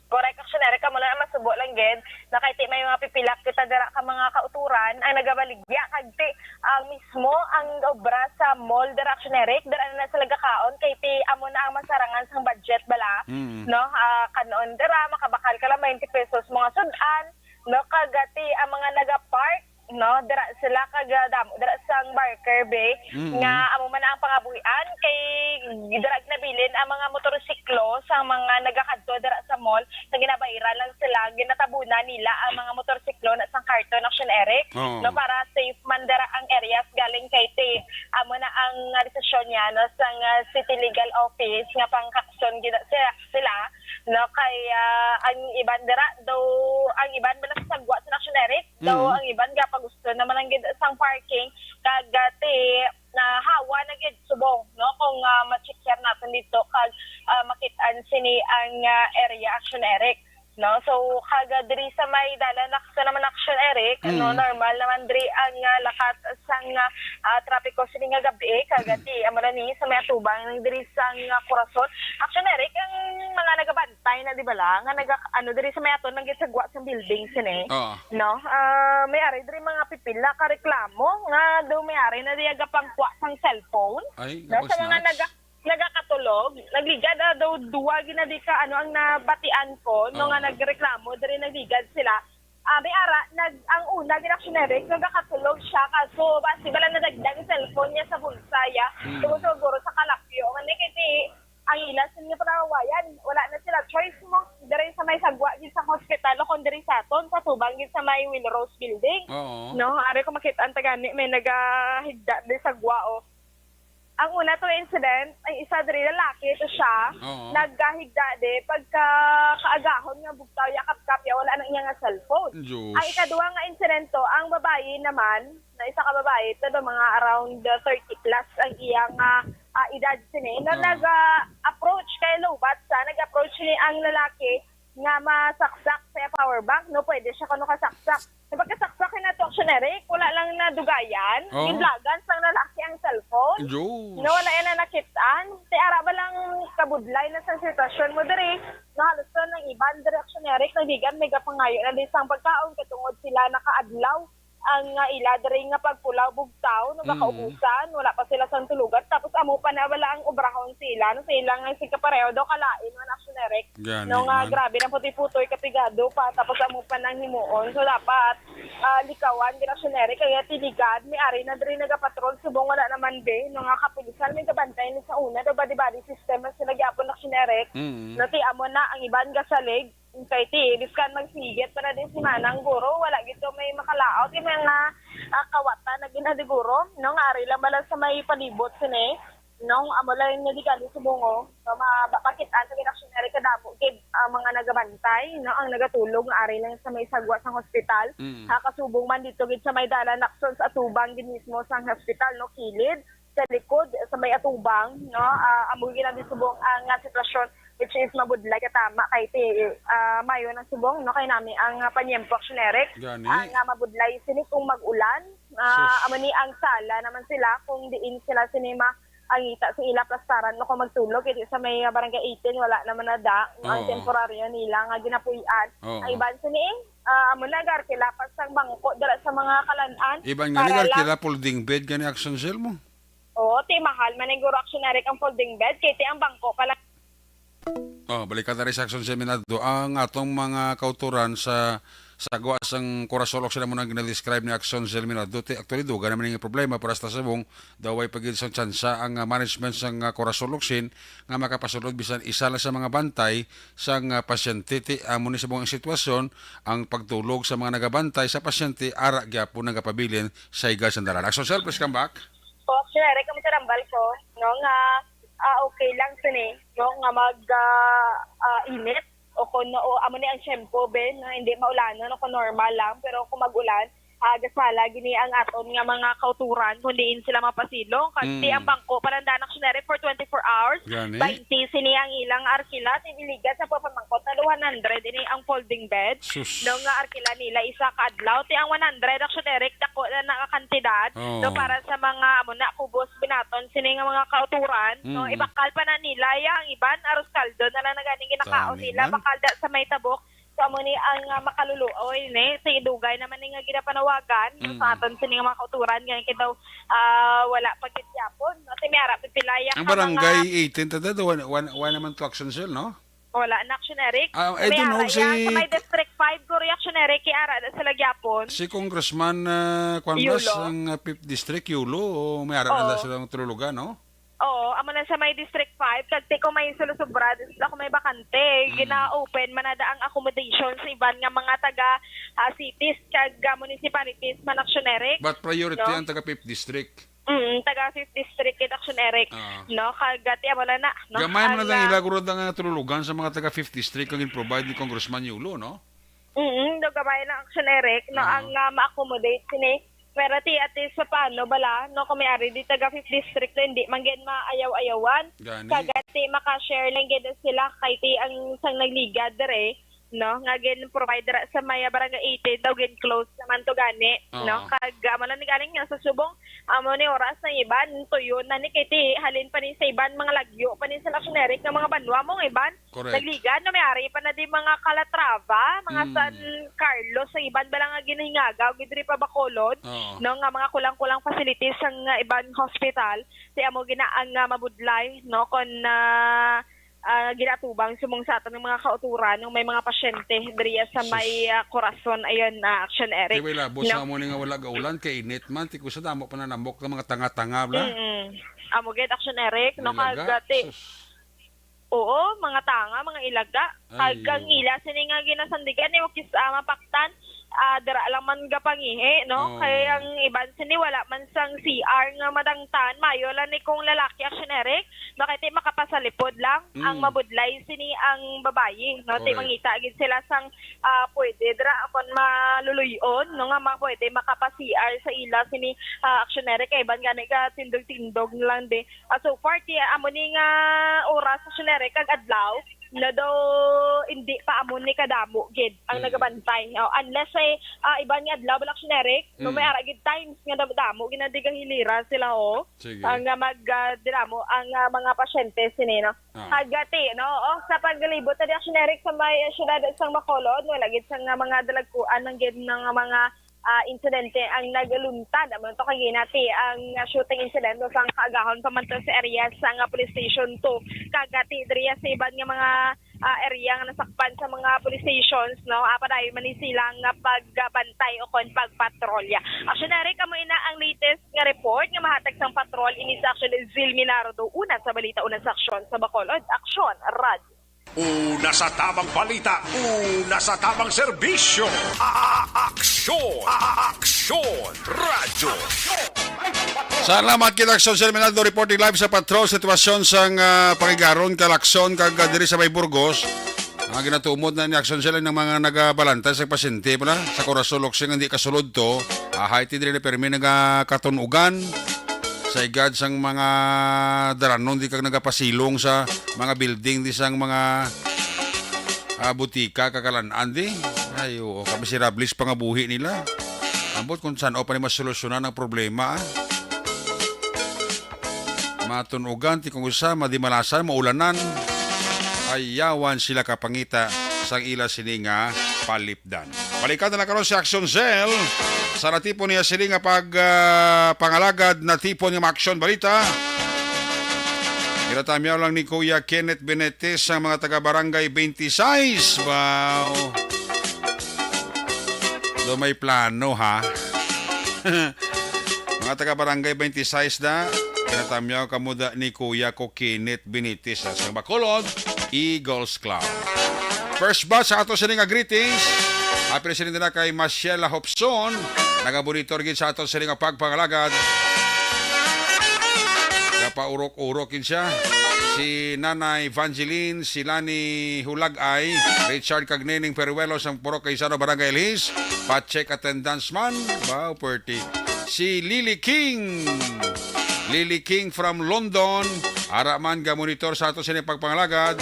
Correct, Action Eric, amo lang ang masubo lang gid, na kay ti may mga pipila kita dira ka mga kauturan ang nagabaligya, kag ti, ang mismo ang obra sa mall dira, Action Eric, dira na sila gakaon, kay ti amo na ang masarangan sang budget bala, Mm. no? Ah, kanon dira, makabakal ka lang twenty pesos mga sud-an, no? Kag ti ang mga nagapark, no, dira sila kag, ah, damo dira sa Barker Bay, Mm. nga amo man ang pangabuhian kay dira ginabilin ang mga motorsiklo sa mga nagakadto dira sa mall, sa ginabayran lang sila, ginatabunan nila ang mga motorsiklo na sang karton, Action Eric, Oo. no, para safe man dira ang areas galing kay ti amo na ang, ah, desisyon niya, no, sang, ah, City Legal Office nga pangkakson gid sila, sila, no, kay, ah, ang iban dira daw, ang iban man sa sagwa sa Action Eric, daw Mm. ang iban gapagusto naman lang gid sang parking, kag, ah, ti, na hawa na gid subong, no, kung, ah, ma-check naton dito kag, ah, makit-an sini ang, ah, area, Action Eric, no. So, kag, ah, diri sa may dalan na sa naman, Action Eric, no, Mm. normal naman diri ang, ah, lakat sang, ah, ah, trapiko sini nga gabi, kag, ah, ti, amo na ni sa may atubang diri sang, ah, Corazon, Action Eric, ang mga nagabantay na, di ba la, nga naga-, ano, diri sa may aton lang gid sagwa sang building sini. Oo. No? Ah, may ari diri mga pipila ka reklamo nga daw may ari na diya gapangkuha sang cellphone. Ay, No, sa mga naga-, nagakatulog, nagligad, ah, daw duwa gina di ka, ano, ang nabatian ko, no, nga Oo. nagreklamo, diri nagligad sila. Ah, may ara, nag-, ang una, gina-, Action Eric, nagakatulog siya, kaso, basi bala nadagdag ang cellphone niya sa bulsa, ya. Mm. Tungod siguro sa kalapyo. Nga, kay ti, ang ila sin nga panawayan, wala na sila choice mo. Diri sa may sagwa gid sa hospital o kung diri sa aton, sa tubang gid sa may Will Rose Building. Oo. No, ari ko makita ang tagani, may nagahigda di sagwa, oh. Ang una to incident, ay isa diri lalaki to siya, Oo. nagahigda di pagka kaagahon nga bugtaw ya kapkap ya wala na iya nga cellphone. Diyos. Ang ikaduha nga insidente, ang babayi naman, na isa ka babayi, to do mga around uh, thirty plus ang iya nga ah, edad sini, na Oo. nag-approach kay lowbat sa, nag-approach ni ang lalaki nga masaksak sa power bank, no, pwede siya kuno kasaksak. Sa pagkasaksak na to, Action Eric, wala lang nadugayan, Oo. giblagan sang lalaki ang cellphone. Diyos. No, wala yan na nakit-an. Ti ara ba lang kabudlay na sa sitwasyon mo diri? No, halos na nang iban diri, Action Eric, nagigan may gapangayo na di sang pagkaon katungod sila nakaadlaw ang nga ila diri nga pagpulaw bugtaw no Mm. gakaubusan, wala pa sila sang tulugan, tapos amo pa na wala ang obrahon sila, no, sa ilang nga sigkapareho daw kalain man, Action Eric, Gani no, nga man. grabe nang putoy-putoy, kapigado pa, tapos amo pa nang himuon. So dapat ah, likawan gid, Action Eric, kaya ti ligad may ari na diri nagapatrol subong wala naman be, no, nga kapulisan may kabantay ni sa una daw body-body system na sila gyapon, Action Eric. Mm. No, ti amo na ang iban gasalig, kay ti, biskan magsigit pa na din si Manang, guro, wala gid to may makalaot. Yung mga ah, kawatan na ginadiguro, no? Nga ari lang bala sa may palibot sini, no? Amo lang yung nadigali sa bungo. So, ma- mapakit-an sa ginaksyon na rin kadamo gid ang mga nagabantay, no? Ang nagatulog nga ari lang sa may sagwa sang hospital. Mm. Ha, kasubong man dito gid sa may dalan nakson sa atubang gid mismo sang hospital, no? Kilid sa likod sa may atubang, no? Ah, amo gid ang subong ang ah, sitwasyon, which is mabudlay katama kay ti ah, mayo ng subong, no, kay nami ang ah, panyempo, Action Eric, Gani. ang ah, mabudlay sini kung mag-ulan. Ah, Sus. amo ni ang sala naman sila kung diin sila sini ma ang ita sa ila plastaran, no, kung magtulog kay di sa may ah, barangay eighteen wala naman na da ang Oo. temporaryo nila nga ginapuy-an. Oo. Ang iban sini ah, amo na garkila pa sang bangko dira sa mga kalan-an Iban nga ni para lang garkila folding bed gani, Action Cell mo. Oo, ti mahal man ang guro, Action Eric, ang folding bed, kay ti ang bangko pa lang. Oh, balikan ta rin sa Action Seminado. Ang atong mga kauturan sa sagwa sang Corazon Occidental, amo nang ginadescribe ni Action Seminado. Ti actually, duga naman yung problema para sa subong daw way pagid sang tsansa ang ah, management sang ah, Corazon Occidental nga makapasulod bisan isa lang sa mga bantay sang ah, pasyente. Ti amo ni subong ang sitwasyon, ang pagtulog sa mga nagabantay sa pasyente ara gyapon nagapabilin sa higa sang dalan. Action Cell, please come back. Po, Action Eric, kami sa Rambal ko, no, nga ah, okay lang sini, no, nga mag ah, ah, init o kung no, o, amo ni ang tiyempo, ben, na hindi maulanon o kung normal lang, pero kung mag-ulan, ah, gasala gini ang aton nga mga kauturan kung diin sila mapasilong. Kasi Mm. ang bangko, palandanak, Action Eric, for twenty-four hours, Gani. twenty sini ang ilang arkila, tiniligad sa pagpamangkot na one hundred ini ang folding bed. Sus. No, nga arkila nila isa ka adlaw. Ti ang one hundred, Action Eric, dako na nga kantidad, Oo. no, para sa mga amo na kubos binaton sini nga mga kauturan, no, Mm. ibakal pa na nila ya ang iban, aros kaldo na lang na ganing ginakaon Kami nila, man. bakal da sa may tabok. So amo ni ang ah, makaluluoy ni sa idugay naman ni nga ginapanawagan, no, Mm. sa aton sini nga mga kauturan, gani kay daw ah, wala pa gid gyapon, no, ti may ara pipilaya Ang ka barangay mga eighteen, tada, wala, wala, wala naman to, Action Cell, no? Wala na, Action Eric. Ah, I May don't know, ara si yan. Sa may District five, Guri, Action Eric, kay ara na sila gyapon. Si Congressman, ah, Kwan Blas, Yulo. ang, ah, fifth District, Yulo, o may ara na Oo. sila tululugan, no? Oo, amo na sa may District five, kag ti kung may sulusubra, di sila kung may bakante, Mm. gina-open man na da ang accommodation sa iban nga mga taga ah, cities kag ah, municipalities man, Action Eric. But priority No? ang taga fifth District. Mm, taga fifth District kid, Action Eric. Ah. No, kag ah, ti amo na na, no? Gamay man Ang, lang ah, ila guro nga tululugan sa mga taga fifth District ang gin-provide ni Congressman Yulo, no? Mm, no, gamay lang, Action Eric, no, Ah. ang ah, ma-accommodate sini. Pero ti at least sa paano bala, no, kung may ari di taga fifth District, no, hindi man gid maayaw-ayawan. Gani. Kag ti maka-share lang gid sila kay ti ang sang nagligad dire, no, nga gin-provide dira sa may Barangay eighteen daw gin-close naman to gani, Oo. no? Kag amo lang ni galing nga sa subong, amo ni oras na iban, tuyo na ni kay ti halin pa ni sa iban, mga lagyo pa ni sa Action Eric nga mga banwa mo nga iban. Correct. Nagligad, no, may ari pa na di mga Calatrava, mga Mm. San Carlos, sa iban ba lang nga ginahingagaw, gid diri pa Bacolod, Oo. no, nga mga kulang-kulang facilities sang, ah, iban hospital, ti amo gina ang, ah, mabudlay, no, kon, ah, ah, ginatubang sumong sa aton ng mga kauturan, ng may mga pasyente diriya sa Sus. may, ah, Corazon, ayun, na Action Eric. Kay wala, boss, No? amo ni nga wala gaulan, kay init man, ti kusa damo pa nanambok ng mga tanga-tanga, bla? Mm. Amo gid, Action Eric, no, May laga? kagati. Sus. Oo, mga tanga, mga ilaga. Ay, Kag ang oo. ila, sini nga ginasandigan, ni wakis, ah, mapaktan, ah, dira lang man gapangihi, no? Oo. Kay ang iban sini wala man sang C R nga madangtan, mayo lang ni kung lalaki, Action Eric, no? Kay ti makapasalipod lang ang Mm. mabudlay sini ang babayi, no? Ti Correct. mangita gid sila sang, ah, pwede dira kon maluluy-on, no, nga ma-, pwede makapa-C R sa ila sini, ah, Action Eric, kay iban gani ka tindog-tindog lang di. Ah, so far, ti amo ni nga oras, Action Eric, kag adlaw, na daw hindi pa amo ni kadamo gid ang Mm. nagabantay. Oh, unless ay, ah, iban nga adlaw, bala, Action Eric, no, Mm. may ara gid times nga damo-damo gid na di gahilira sila, oh. Sige. Ang, ah, mag, ah, dinamo ang, ah, mga pasyente sini, no? Ah. Kag, ah, ti, no, oh, sa paglibot na di, Action Eric, sa may, ah, siyudad sang Bacolod, wala gid sang, ah, mga dalagkuan man gid nga mga, ah, insidente ang nagluntad. Amo to kag ina ti ang, ah, shooting incident sang kaagahon pa man to sa area sang, ah, Police Station two. Kag, ah, ti diri sa iban nga mga, ah, area nga nasakpan sa mga police stations, no? Ah, padayon man ni sila nga pagbantay o kon pagpatrolya. Action Eric, amo ina ang latest nga report nga mahatag sang patrol ini sa Action Zil Minardo. Una sa balita, una sa aksyon sa Bacolod. Action, Radyo. Una sa tamang balita, una sa tamang serbisyo. A-, a-, aksyon, a-, a-, aksyon, radyo. Salamat kita, Aksyon Sir Minaldo, reporting live sa patrol sitwasyon sang, ah, Pakigaron, Calacson, kag, ah, diri sa may Burgos. Ang ginatumod na ni Aksyon sila ng mga nagabalantay sa pasyente pala sa Corazon Loksing, hindi kasulod to. Ahay, ti diri na permi nagakatunugan sa igad sang mga daranon di kag nagapasilong sa mga building di sang mga, ah, butika kakalan-an di. Ay, oo, kami si Rables pangabuhi nila. Ambot kung saan o pa ni masolusyonan ang problema, ah. Matunugan ti kung usa, madimalasan, maulanan. Ayawan sila kapangita sang ila sini nga palipdan. Balikan na lang karon si Action Cell. Sa natipon niya sini nga pag, ah, pangalagad, natipon nga mga aksyon balita. Ginatamyaw lang ni Kuya Kenneth Benitez ang mga taga Barangay twenty-six. Wow. Do may plano, ha? Mga taga Barangay twenty-six da, ginatamyaw kamo da ni Kuya ko Kenneth Benitez, ha, sa Bacolod Eagles Club. First batch sa ato sini nga greetings. Happy listening na kay Masiela Hopson. Nagaburitor gid sa ato sini nga pagpangalagad. Gapaurok-urok gid siya. Si Nanay Evangeline, si Lani Hulagay, Richard kag Neneng Peruelo sang Purok Gaisano, Barangay Elhis. Pa-check attendance man. Wow, pwerte. Si Lily King. Lily King from London. Ara man ga-monitor sa ato sini pagpangalagad.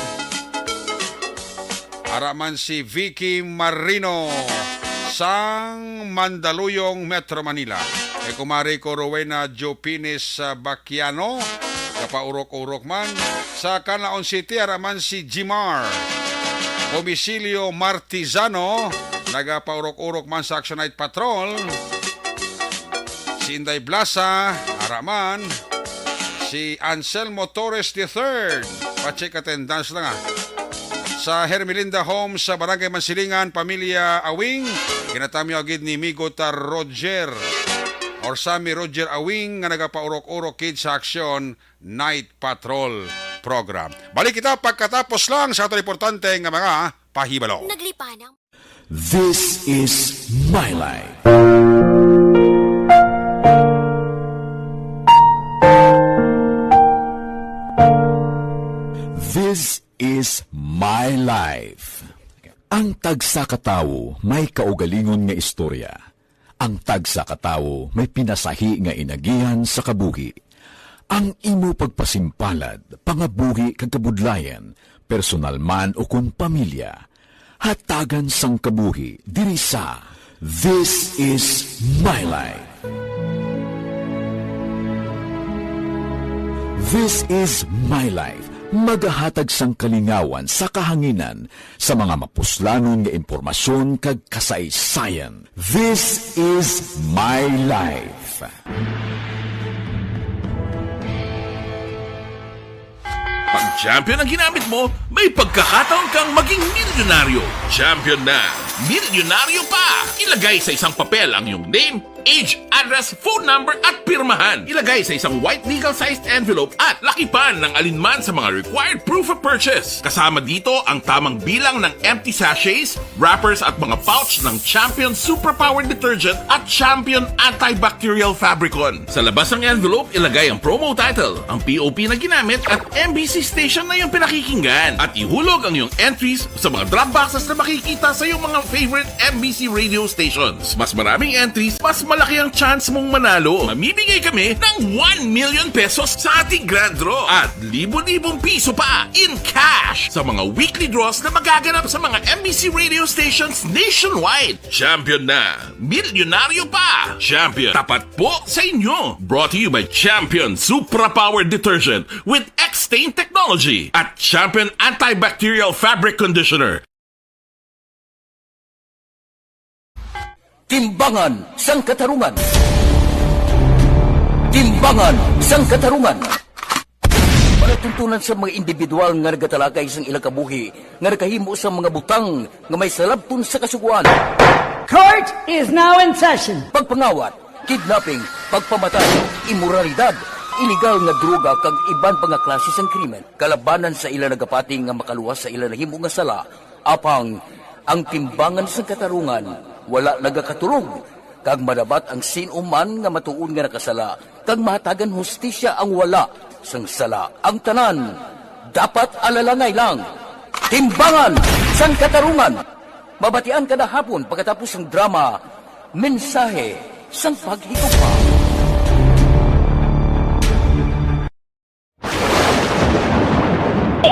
Ara man si Vicky Marino sang Mandaluyong, Metro Manila. Kay kumari ko Rowena Jopines, ah, Baquiano, kapaurok-urok man. Sa Canlaon City, ara man si Jimar Homicilio Martizano, nagapaurok-urok man sa Action Night Patrol. Si Inday Blasa, ara man. Si Anselmo Torres the third. Pa-check attendance lang, ah. Sa Hermelinda Homes sa Barangay Mansilingan, pamilya Awing, ginatamyaw gid ni Migo ta Roger or Sammy Roger Awing nga nagapaurok-urok gid sa Action Night Patrol Program. Balik kita pagkatapos lang sa aton importante nga mga pahibalo. Naglipa na. This is my life. This is my life. Ang tagsa ka tawo may kaugalingon nga istorya. Ang tagsa ka tawo may pinasahi nga inagihan sa kabuhi. Ang imo pagpasimpalad, pangabuhi kag kabudlayan, personal man ukon pamilya, hatagan sang kabuhi diri sa This Is My Life. This Is My Life, magahatag sang kalingawan sa kahanginan sa mga mapuslanon nga impormasyon kag kasaysayan. This Is My Life. Pag champion ang ginamit mo, may pagkakataon kang maging milyonaryo. Champion na, milyonaryo pa! Ilagay sa isang papel ang iyong name, Age, address, phone number at pirmahan. Ilagay sa isang white legal-sized envelope at lakipan ng alinman sa mga required proof of purchase. Kasama dito ang tamang bilang ng empty sachets, wrappers at mga pouch ng Champion Superpower Detergent at Champion Antibacterial Fabricon. Sa labas ng envelope, ilagay ang promo title. Ang P O P na ginamit at M B C station na iyong pinakikinggan. At ihulog ang iyong entries sa mga drop boxes na makikita sa iyong mga favorite M B C radio stations. Mas maraming entries, mas malaki ang chance mong manalo. Mamimigay kami ng one million pesos sa ating grand draw at libo-libong piso pa in cash sa mga weekly draws na magaganap sa mga M B C radio stations nationwide. Champion na! Milyonaryo pa! Champion, tapat po sa inyo! Brought to you by Champion Supra Power Detergent with X-Stain Technology at Champion Antibacterial Fabric Conditioner. Timbangan sang Katarungan. Timbangan sang Katarungan. Palatuntunan sa mga individual nga nagatalakay sang ilang kabuhi nga nakahimo sa mga butang nga may salabton sa Kasugoan. Court is now in session. Pagpangawat, kidnapping, pagpamatay, imoralidad, iligal nga droga kag iban pa nga klase sang krimen kalabanan sa ila nagapati nga makaluwas sa ila nahimo nga sala. Apang ang timbangan sang katarungan wala nagakatulog, kag madabat ang sin-o man nga matuod nga nakasala, kag mahatagan hustisya ang wala sang sala. Ang tanan dapat alalangay lang. Timbangan sang Katarungan, mabatian kada hapon pagkatapos sang drama, Mensahe sang Paghigugma.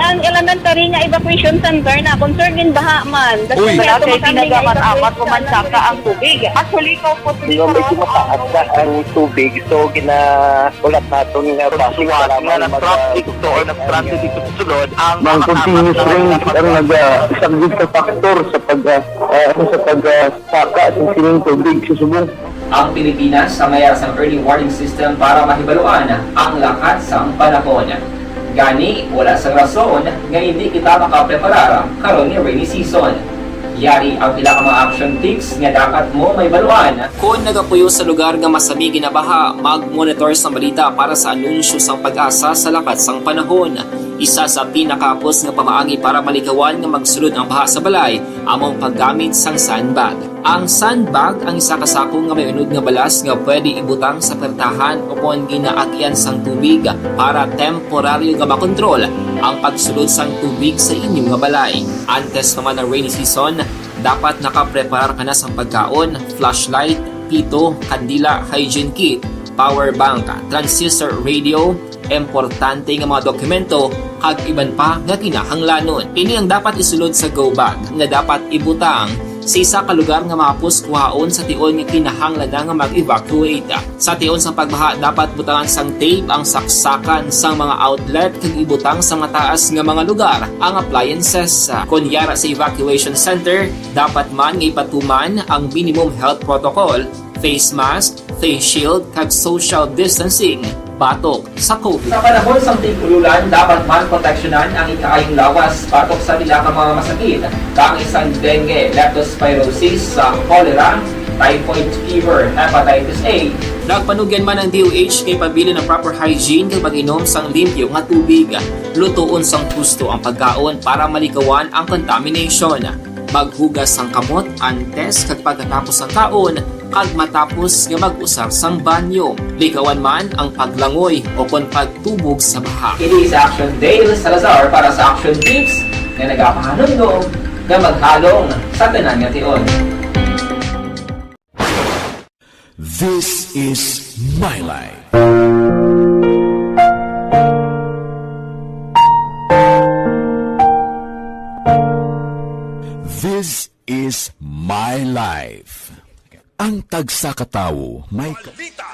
Ang elementary nga evacuation center na concerned in baha man. Uy. Wala kay tinaga man amat ko man saka ang tubig. Actually, ko po Di ba, medyo mataas na ang tubig, so ginahulat naton nga basi suwat nga nag-transit to or nag-transit dito sa sulod ang Ang continuous rain ang nagasaglit sa factor sa pag, ah, ah, ano, sa pag, ah, saka sa sining tubig sa subong. Ang Pilipinas sa mayar sang early warning system para mahibaluan ang lakat sang panahon. Gani, wala sang rason nga hindi kita makapreparar karon nga rainy season. Yari ang pila ka mga action tips nga dapat mo mahibaluan. Kon nagapuyo sa lugar nga masami ginabaha, mag-monitor sang balita para sa anunsyo sang PAGASA sa lakat sang panahon. Isa sa pinakahapos nga pamaagi para malikawan nga magsulod ang baha sa balay amo ang paggamit sang sandbag. Ang sandbag ang isa ka sako nga may unod nga balas nga pwede ibutang sa pertahan o kon ginaagian sang tubig para temporaryo nga makontrol ang pagsulod sang tubig sa inyo nga balay. Antes pa man ang rainy season, dapat nakapreparar ka na sang pagkaon, flashlight, pito, kandila, hygiene kit, power bank, transistor radio, importante nga mga dokumento, kag iban pa nga kinahanglanon. Ini ang dapat isulod sa go bag nga dapat ibutang sa isa ka lugar nga mahapos kuhaon sa tion nga kinahanglan na nga mag-evacuate. Sa tion sang pagbaha, dapat butangan sang tape ang saksakan sang mga outlet kag ibutang sa mataas nga mga lugar ang appliances. Kon yara sa evacuation center, dapat man nga ipatuman ang minimum health protocol, face mask, face shield, kag social distancing batok sa COVID. Sa panahon sang tig-ululan, dapat man proteksyonan ang ikaayong lawas batok sa pila ka mga masakit, kaangay sang dengue, leptospirosis, sa cholera, typhoid fever, hepatitis A. Nagpanugyan man ang D O H nga ipabilin ang proper hygiene kag pag-inom sang limpyo nga tubig. Lutoon sang husto ang pagkaon para malikawan ang contamination. Maghugas sang kamot antes kag pagkatapos sang kaon, kag matapos nga mag-usar sang banyo. Likawan man ang paglangoy o kon pagtubog sa baha. Ini si Action Dale Salazar para sa Action Tips nga nagapahanumdom nga maghalong sa tanan nga tion. This is my life. This is my life. Ang tagsa ka tawo may ka- Balita.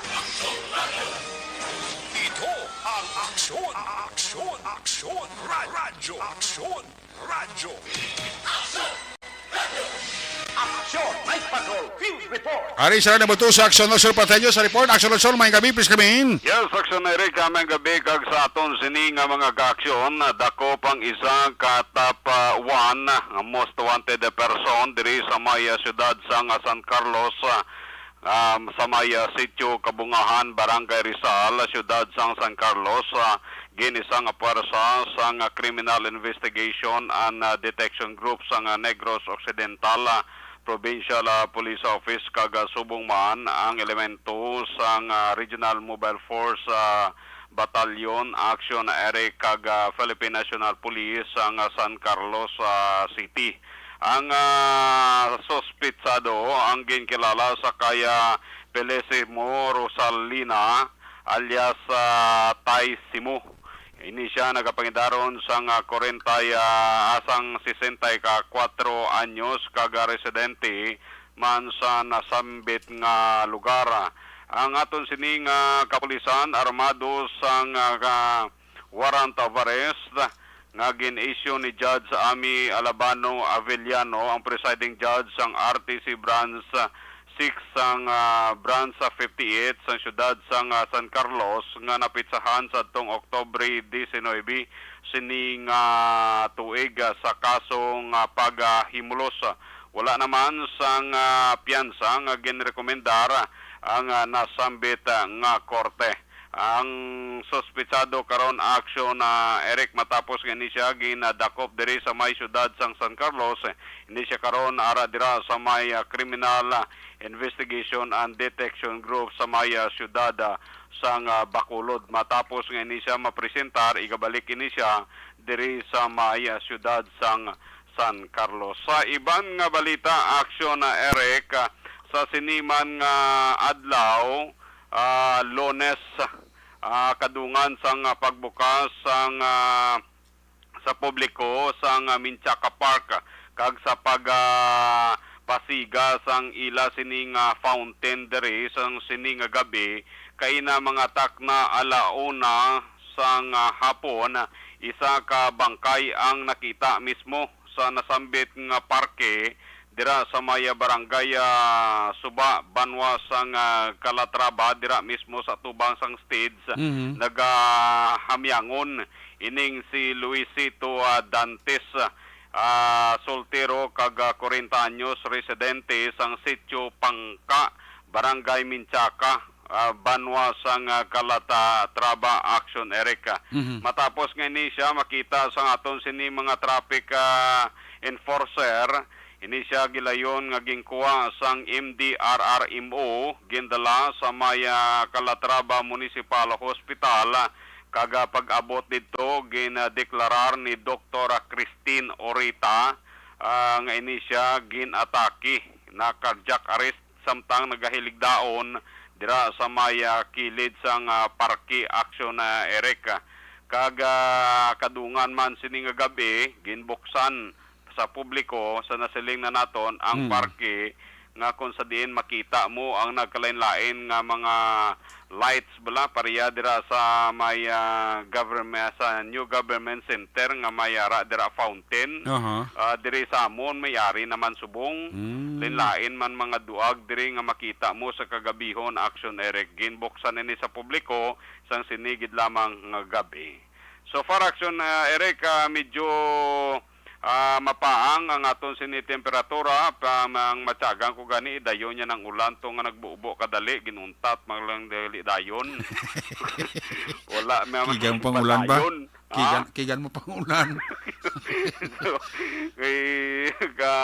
Ito ang Aksyon, Aksyon, Aksyon, Ra-, Radyo, Aksyon, Radyo. Aksyon, Night Patrol, Field Report. Ari sila nabuto sa Aksyon Luzon, Pateño sa report. Aksyon Luzon, maayong gabi, please come in. Yes, Aksyon Eric, maayong gabi kag sa aton sini nga mga kaaksyon, dako pang isa ka top, ah, one nga most wanted person diri sa may, ah, siyudad sang, ah, San Carlos, ah, Um, sa may, ah, Sitio Kabungahan, Barangay Rizal, Siyudad sang San Carlos, ah, gin-isa nga puwersa sang, ah, Criminal Investigation and, ah, Detection Group sang, ah, Negros Occidental, ah, Provincial, ah, Police Office kag, ah, subong man ang elemento sang, ah, Regional Mobile Force, ah, Battalion, Action Eric kag, ah, Philippine National Police sang, ah, San Carlos, ah, City. Ang, ah, suspitsado ang ginkilala sa kay, ah, Pelesimo Rosalina alias, ah, Tay Simo. Ini sia nagapangidaron sang, ah, kwarenta, ah, sang sesenta y cuatro anyos kag, ah, residente man sa nasambit nga lugar. Ang aton sini nga kapulisan armado sang, ah, ka-, warrant of arrest nga gin-issue ni Judge Ami Alabano Avellano, ang presiding judge sang R T C Branch six sang, ah, Branch fifty-eight sang siyudad sang, ah, San Carlos nga napitsahan sa adtong Oktubre diecinuebe sini nga tuig, ah, sa kaso nga paghimulos. Wala naman sang, ah, piyansa nga ginrekomendar ang, ah, nasambit, ah, nga korte. Ang suspitsado karon, Action, ah, Eric, matapos nga ini siya ginadakop diri sa may siyudad sang San Carlos, ini siya karon ara dira sa may, ah, Criminal, ah, Investigation and Detection Group sa may, ah, siyudad, ah, sang, ah, Bacolod. Matapos nga ini siya mapresentar, igabalik ini siya diri sa may, ah, siyudad sang San Carlos. Sa iban nga balita, Action, ah, Eric, ah, sa sini man nga adlaw, ah, Lunes, ah, kadungan sang, ah, pagbukas sang, ah, sa publiko sang, ah, Minchaca Park kag sa pag, ah, pasiga sang ila sini nga fountain diri sang sini nga gabi, kaina mga takna ala una sang, ah, hapon, isa ka bangkay ang nakita mismo sa nasambit nga parke dira sa may barangay, ah, Suba, banwa sang, ah, Calatrava, dira mismo sa tubang sang stage, Mhm. nagahamyangon ining si Luisito, ah, Dantes, ah, soltero kag, ah, kwarenta anyos, residente sang Sitio Pangka, Barangay Minchaca, ah, banwa sang, ah, Calatrava, Action Eric. Mhm. Matapos nga ini siya makita sang aton sini mga traffic, ah, enforcer, ini siya gilayon nga ginkuha sang M D R R M O, gindala sa may, ah, Calatrava Municipal Hospital, kag, ah, pag-abot didto, gindeklarar ni Doktor Christine Orita, ah, nga ini siya gin-atake, na cardiac arrest samtang nagahiligdaon dira sa may, ah, kilid sang, ah, parke, Action, ah, Eric. Kag, ah, kadungan man sini nga gabi, ginbuksan sa publiko, sa nasiling na naton, ang Hmm. parke nga kung sa diin makita mo ang nagkalain-lain nga mga lights bala, pareha dira sa may, ah, government, sa New Government Center nga may ara dira fountain. Aha. Ah, diri sa amon may ari naman subong. Hmm. Lain-lain man mga duag diri nga makita mo sa kagabihon, Action Eric. Ginbuksan ini sa publiko sang sini gid lamang nga gabi. So far, Action, ah, Eric, ah, medyo, ah, mapaang ang aton sini temperatura, pa, ang matyagan ko gani, dayon niya ng ulan to nga nagbubo kadali, ginuntat man lang dali dayon. Wala, may Kigang mga pang ulan ba? padayon. Kigan, Ah? kigan mo pang ulan. So, kay, ka,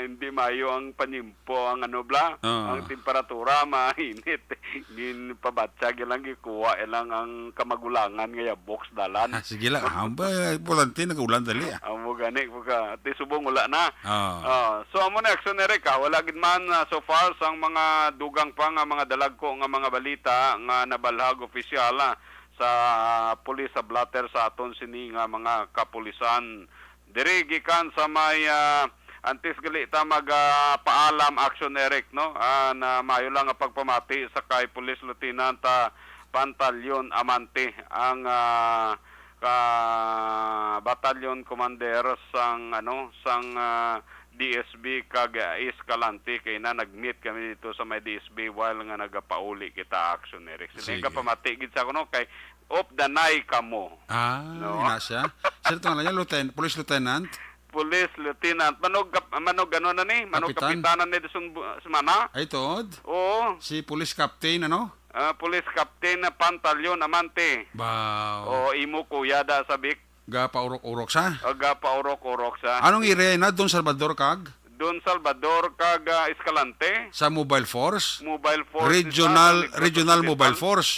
hindi mayo ang panimpo, ang ano bla, Oo. ang temperatura, mainit. Ginpabatyag lang, gikuha lang ang kamagulangan nga yabok sa dalan. Ah, sige lang. Ah, ba, importante, nag-ulan dali, ah. Amo gani, pagka, ti subong wala na. Oo. Ah, so, amo na, Action Eric, ah. Wala gid man, ah, so far, sang mga dugang pa nga mga dalagko nga mga balita nga nabalhag opisyal, ah, sa pulis sa blotter sa aton sini nga mga kapulisan. Diri gikan sa may, ah, antes gali ta mag, ah, paalam, Action Eric, no? Ah, na mayo lang nga pagpamati sa kay Police Lieutenant, ah, Pantaleon Amante, ang, ah, ka Battalion Commander sang, ano, sang, ah, D S B kag, ah, Escalante, kay na nag-meet kami dito sa may D S B while nga nagapauli kita, Action Eric. Sige. Sige. Pamati gid sa kuno kay of the night kamo. Ah, No? ina siya. Sir, ito nga lang yan, Lieutenant, Police Lieutenant? Police Lieutenant. Manog, kap-, manog ano na ni? Manog Kapitan. Kapitanan ni Dusong Bu-, Sumana? Ay, tuod? Oo. Si Police Captain, ano? Ah, Police Captain na Pantaleon Amante. Wow. Oo, imo kuya da sa Vic. Gapaurok-urok sa? Ah, gapaurok-urok sa. Anong area na? Don Salvador kag? Don Salvador kag, ah, Escalante. Sa Mobile Force? Mobile Force, Regional, sa Negros Regional Occidental. Mobile Force.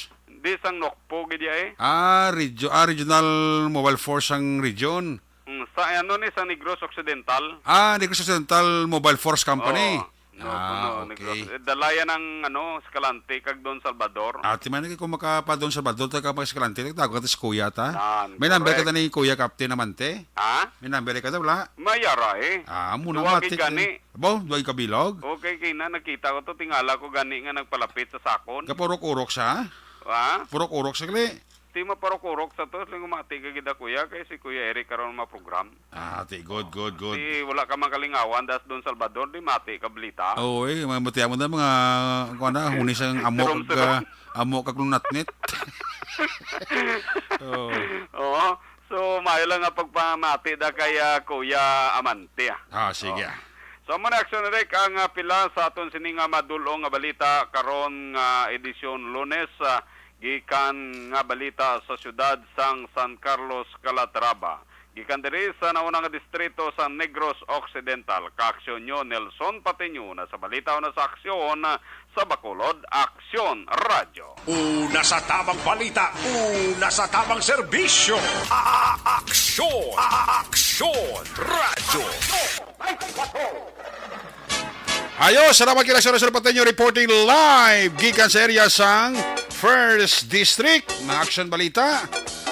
Di sang Nokpo, gid ya, eh. Ah, regio-, ah, Regional Mobile Force ang region. Mm, sa ano ni, sa Negros Occidental? Ah, Negros Occidental Mobile Force Company. Oo. No, Ah, no, okay. Negros. Eh, dalayan ang, ano, Escalante kag Don Salvador. Ati man lagi kung makapa Don Salvador, taga mga Escalante, tago ka si Kuya ta. Nan, May number ka correct. Na ni Kuya Captain Amante? Ha? May number ka na, wala? Mayara, eh. Ah, muna Duwag mati-, gani. Bo, duwag ka bilog? Okay, kay na, nakita ko to, tingala ko gani nga nagpalapit sa sakon. Kapurok-urok siya? Ha? Purok-urok siya, kali? Di maparok-urok sa to, sila gumati ka gid, kuya, kay si Kuya Eric karon maprogram. Ah, ti, good, good, good. Di wala ka mangkalingawan, das Don Salvador, di mati ka balita. Oo, eh, mga matiya mo na, mga, kuwan na, hunis ang amok, Sirom-sirom. Ah, amok kag lunatnit. Oo. Oo. So, maayo lang nga pagpamati da kay, ah, Kuya Amante, ah. Ah, sige, Oo. ah. So, amo na, Action Eric, ang, ah, pila sa aton sini nga madul-ong nga balita karon nga edisyon Lunes, ah, gikan nga balita sa siyudad sang San Carlos, Calatrava. Gikan diri sa nauna nga distrito sa Negros Occidental, ka-aksyon nyo, Nelson Patiño, na sa balita o na sa aksyon, sa Bacolod, Aksyon Radyo. Una sa tamang balita, una sa tamang serbisyo. A-, a-, aksyon, a-, a-, aksyon, radyo. Ayo, salamat kay Aksyon Radyo Pateño, reporting live gikan sa area sang First District. Mga aksyon balita.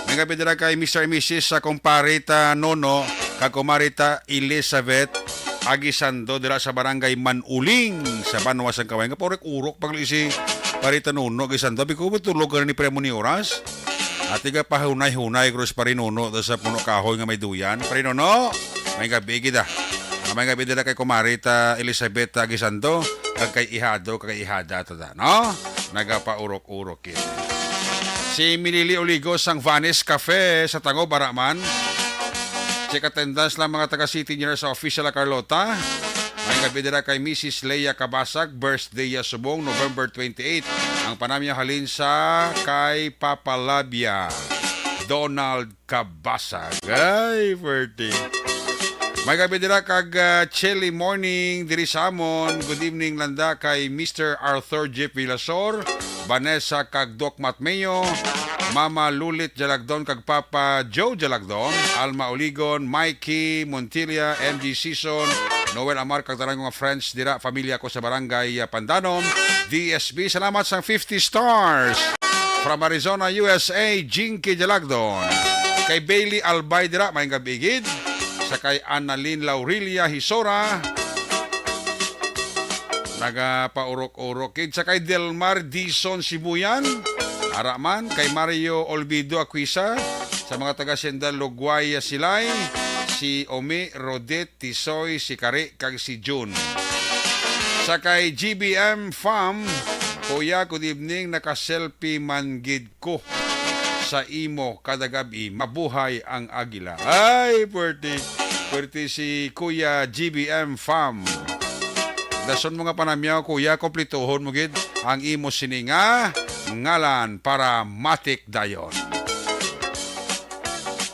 May gabi dira kay Mister and Missus sa kumpare ta Nono, kag kumare ta Elizabeth Aguisando dira sa barangay Manuling sa Banwa sang Kawayan. Kapurok-urok pag si Parita Nono Aguisando. Abi ko, tulog ka na ni Premo ni Oras. Ati ka pahunay-hunay, Cruz Parinono, sa puno kahoy nga may duyan. Parinono, may gabi gid, ah. Ah, may gabi dira kay kumare ta Elizabeth Aguisando, kag kay ihado, kag kay ihada ta da, no? Nagapaurok-urok gid. Si Milili Oligo sang Vanis Cafe sa Tangob, ara man. Check attendance lang, mga taga City Engineer sa official, ah, Carlota. May gabi dira kay Missus Leia Cabasag, birthday ya subong, November twenty-eight. Ang panamyaw halin sa kay Papa Labia, Donald Cabasag. Ay, birthday. May gabi dira kag, ah, chilly morning diri sa amon. Good evening, landa kay Mister Arthur Jeff Villasor, Vanessa kag Doc Matmeo, Mama Lulit Jalagdon kag Papa Joe Jalagdon, Alma Oligon, Mikey Montilla, M G Season, Noel Amar kag tanan ko nga friends dira, pamilya ko sa Barangay, ah, Pandanom, D S B. Salamat sang fifty stars. From Arizona, U S A, Jinky Jalagdon. Kay Bailey Albay dira, may gabi gid. Sa kay Annalyn Laurilia Hisora, nagapaurok-urok gid. Sa kay Delmar Dison Sibuyan, ara man. Kay Mario Olvido Aquisa, sa mga taga Sendal Lugway Silay, si Omi, Rodet, Tisoy, si Kari, kag si June. Sa kay G B M Fam, Kuya, good evening. Naka-selfie man gid ko sa imo kada gab-i. Mabuhay ang agila. Ay, puwerte. Puwerte si Kuya G B M Fam. Dason mo nga panamyaw, Kuya, kompletohon mo gid ang imo sini nga ngalan para matik dayon.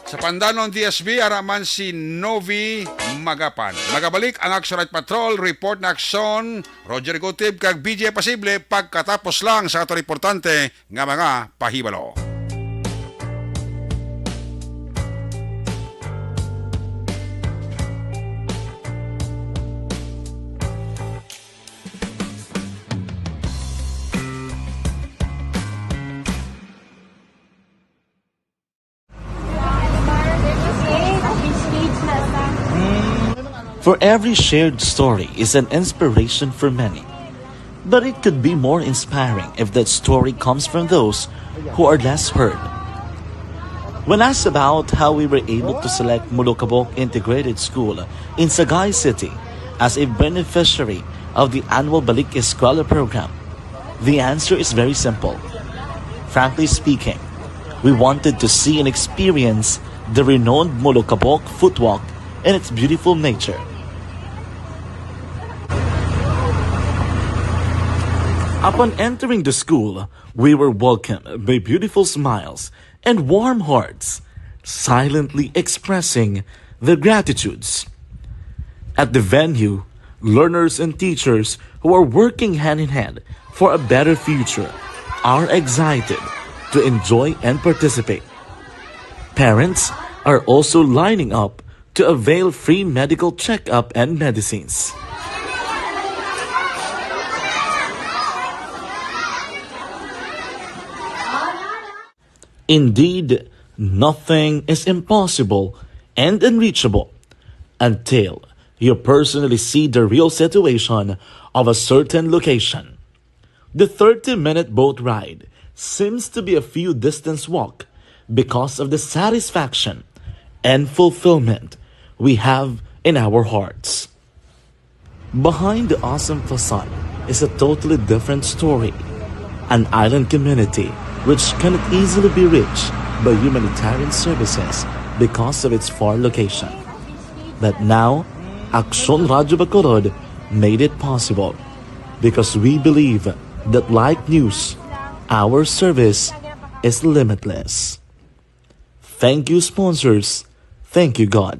Sa Pandanon, D S B, ara man si Novi Magapan. Magabalik ang Action Night Patrol, report na aksyon, Roger Gutib kag B J Pasible pagkatapos lang sa aton importante nga mga pahibalo. For every shared story is an inspiration for many. But it could be more inspiring if that story comes from those who are less heard. When asked about how we were able to select Molokabok Integrated School in Sagay City as a beneficiary of the annual Balik Eskwela program, the answer is very simple. Frankly speaking, we wanted to see and experience the renowned Molokabok Footwalk and its beautiful nature. Upon entering the school, we were welcomed by beautiful smiles and warm hearts, silently expressing their gratitudes. At the venue, learners and teachers who are working hand in hand for a better future are excited to enjoy and participate. Parents are also lining up to avail free medical checkup and medicines. Indeed, nothing is impossible and unreachable until you personally see the real situation of a certain location. The thirty-minute boat ride seems to be a few distance walk because of the satisfaction and fulfillment we have in our hearts. Behind the awesome facade is a totally different story. An island community which cannot easily be reached by humanitarian services because of its far location. But now, Aksyon Radyo Bacolod made it possible because we believe that, like news, our service is limitless. Thank you, sponsors. Thank you, God.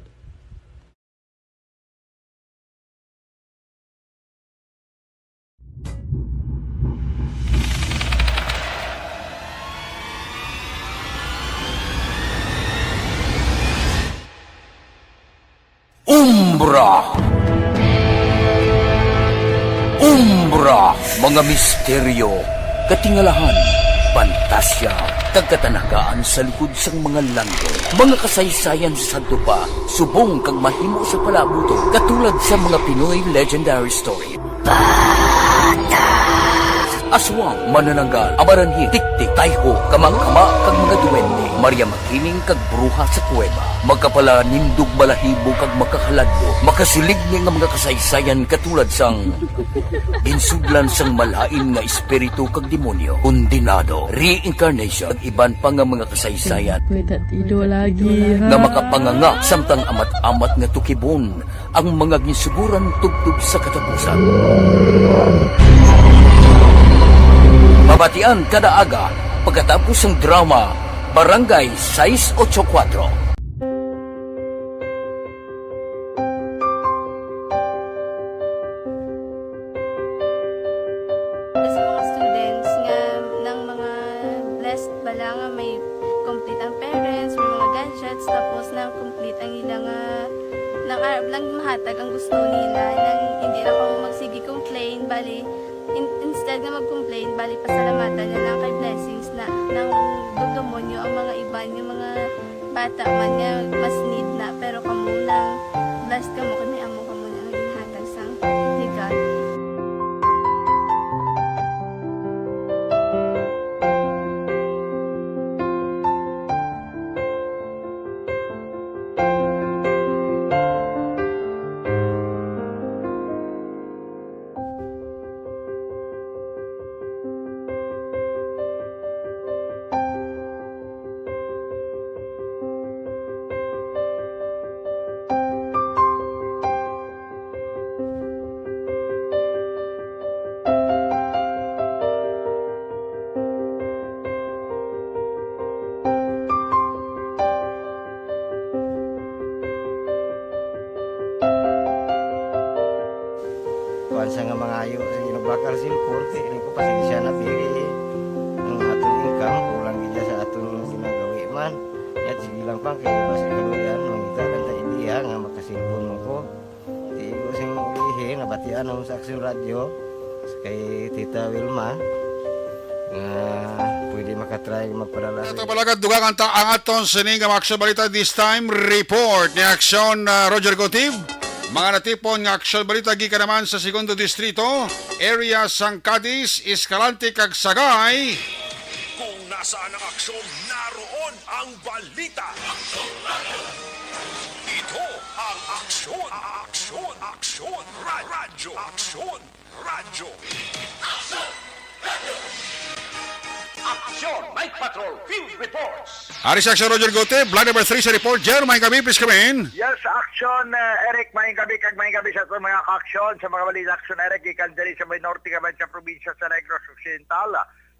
Umbra. Umbra, mga misteryo, katingalahan, pantasya, kag katanagaan sa likod sang mga landong. Mga kasaysayan sa sadto pa, subong kag mahimo sa palabuton, katulad sa mga Pinoy legendary story. Aswang, manananggal, amaranhit, tiktik, tayho, kama-kama, kag mga duwende, Maria Makiling, kag bruha sa kuweba. Makapalanindog, balahibo, kag makahaladlok, makasiling ni nga mga kasaysayan katulad sang ginsudlan sang malain nga espiritu kag demonyo, kondenado, reincarnation, kag iban pa nga mga kasaysayan May tatido lagi, ha? nga makapanganga samtang amat-amat nga tukibon ang mga ginsuguran tubtob sa katapusan. Mabatian kada aga pagkatapos sang drama Barangay sais ocho kuwatro. Sa mga students nga nang mga blessed bala nga may complete ang parents, may mga gadgets, tapos nang complete ang ila nga nang arab lang mahatag ang gusto nila, nang hindi na ko magsige complain, bali in, instead nga mag-complain, bali pasalamatan na lang kay blessings na nang dugdumonyo ang mga iban nga mga bata man nga mas need na, pero kamo nang blessed kamo kay may amo kamo na nga ginhatag sang ni God. Kuan sa nga mangayo sa ginabakal cellphone, kay rin ko pasensya na, pili ang aton income, kulang gid sa aton ginagawi man. Yat, sige lang pa, kay basi kaluyan, mangita lang ta idea nga makasilpon mo ko. Di ko sing ulihi, nabatian ako sa Aksyon Radyo, kay Tita Wilma, nga pwede makatry magpadala sa Ito palagat dugangan ta ang aton sining nga mga aksyon balita this time report ni Aksyon, ah, Roger Gotib. Mga natipon nga aksyon balita gikan naman sa Segundo Distrito, area sang Cadiz, Escalante kag Sagay. Kung nasaan ang aksyon, naroon ang balita. Ito ang aksyon, aksyon, aksyon, ra- radyo, aksyon, radyo. Aksyon! Night Patrol Field Reports. Ari si Action Roger Gute, blind number three sa report. Jer, maayong gabi, please come in. Yes, Action, uh, Eric, maayong gabi, kag maayong gabi sa aton mga ka-action, sa mga balita Action, Eric, gikan diri sa may norte nga sa probinsya sa Negros Occidental.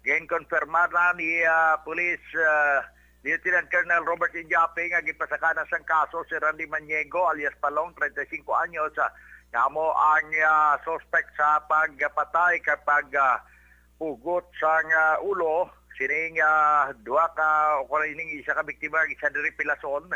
Ginkonfirmar na ni, ah, Police, ah, Lieutenant Colonel Robert Indiape nga gipasaka na sang kaso si Randy Maniego alias Palong, treinta y cinco anyos, ah, nga amo ang, ah, suspect sa pagpatay kag pag, ah, pugot sang, ah, ulo sining, ah, duha ka, o kung ining isa ka biktima, isa diri Pilason.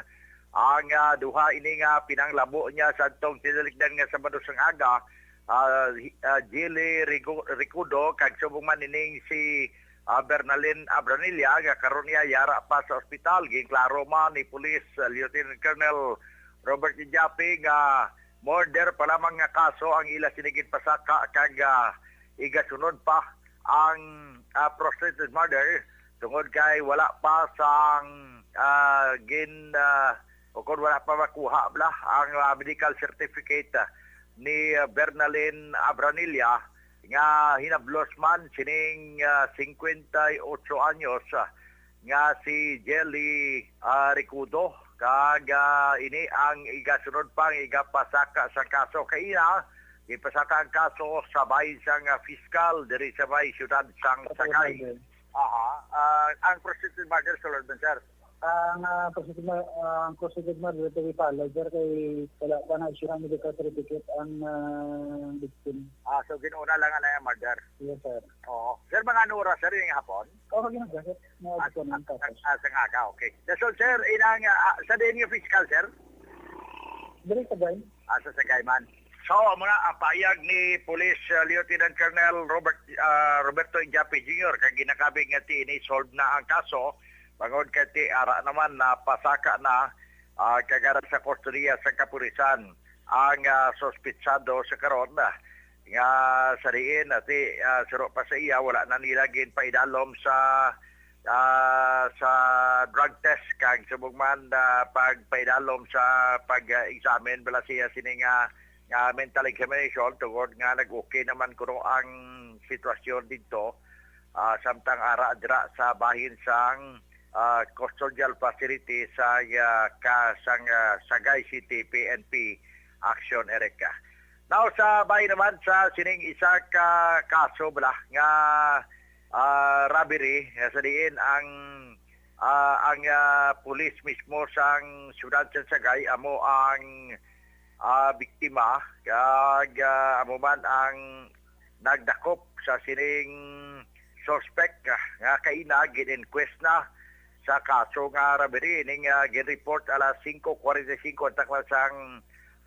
Ang, ah, duha ini nga pinanglabo niya sa adtong tinalikdan nga Sabado sang aga, ah, hi-, ah, Jilly Rigo-, Ricudo, kag subong man ining si, ah, Bernalyn Abranilla, nga karon niya yara pa sa ospital. Ginklaro man ni Police, ah, Lieutenant Colonel Robert Ijapi nga murder pa lamang nga kaso ang ila sini ginpasaka, kag, ah, igasunod pa ang, ah, prostitute murder tungod kay wala pa sang, ah, gin, ah, o kung wala pa makuha bala ang, ah, medical certificate, ah, ni, ah, Bernalyn Abranilla nga hinablos man sining, ah, singkwenta y otso anyos, ah, nga si Jelly, ah, Ricudo, kag, ah, ini ang igasunod pa nga igapasaka sang kaso. Kaina, ipasaka ang kaso sa bahin sang, ah, fiskal diri sa may siyudad sang Sagay. Aha. Ah, ang prostitute murder, sulod man, sir. Ang, ah, prostitute ma-, ah, ang prostitute murder, ito ipalad, sir, kay wala pa na-issue ang medical certificate ang, ah, victim. Ah, so ginuna lang na yung murder? Yes, sir. Oo. Sir, mga ano oras, sir, yung hapon? Oo, ginuna, sir. Mga Ah, hapon ang ah, tapos. Ah, sa nga ka, okay. That's all, sir. Inang, ah, sa din yung fiscal, sir? Dili sa Sagay. Ah, sa Sagay man. So, mga, ang payag ni Police, ah, Lieutenant Colonel Robert, ah, Roberto Ijapi Junior, kag ginakabig nga ti ini solve na ang kaso, bangod kay ti ara naman na pasaka na, ah, kag ara sa kustodiya sa kapulisan ang, ah, suspitsado sa karon, ah, nga sa diin, ati, ah, suro pa sa iya, wala na nila ginpaidalom sa, ah, sa drug test, kag subong man, ah, pagpaidalom sa pag-examine bala siya sini nga, nga mental examination, tungod nga nag-okay naman kuno ang sitwasyon didto, ah, samtang ara dira sa bahin sang, ah, custodial facility sa, ah, ka, sang, ah, Sagay City P N P Action, Erica. Now, sa bahin naman sa sining isa ka kaso bala nga, ah, robbery, nga sa diin ang, ah, ang, ah, pulis mismo sang siyudad sa Sagay amo ang, ah, biktima, kag, ah, amo man ang nagdakop sa sining suspect, ah, nga kaina gin-inquest na sa kaso nga robbery. Ining, ah, gin-report alas singko kwarenta y singko ang taklan sang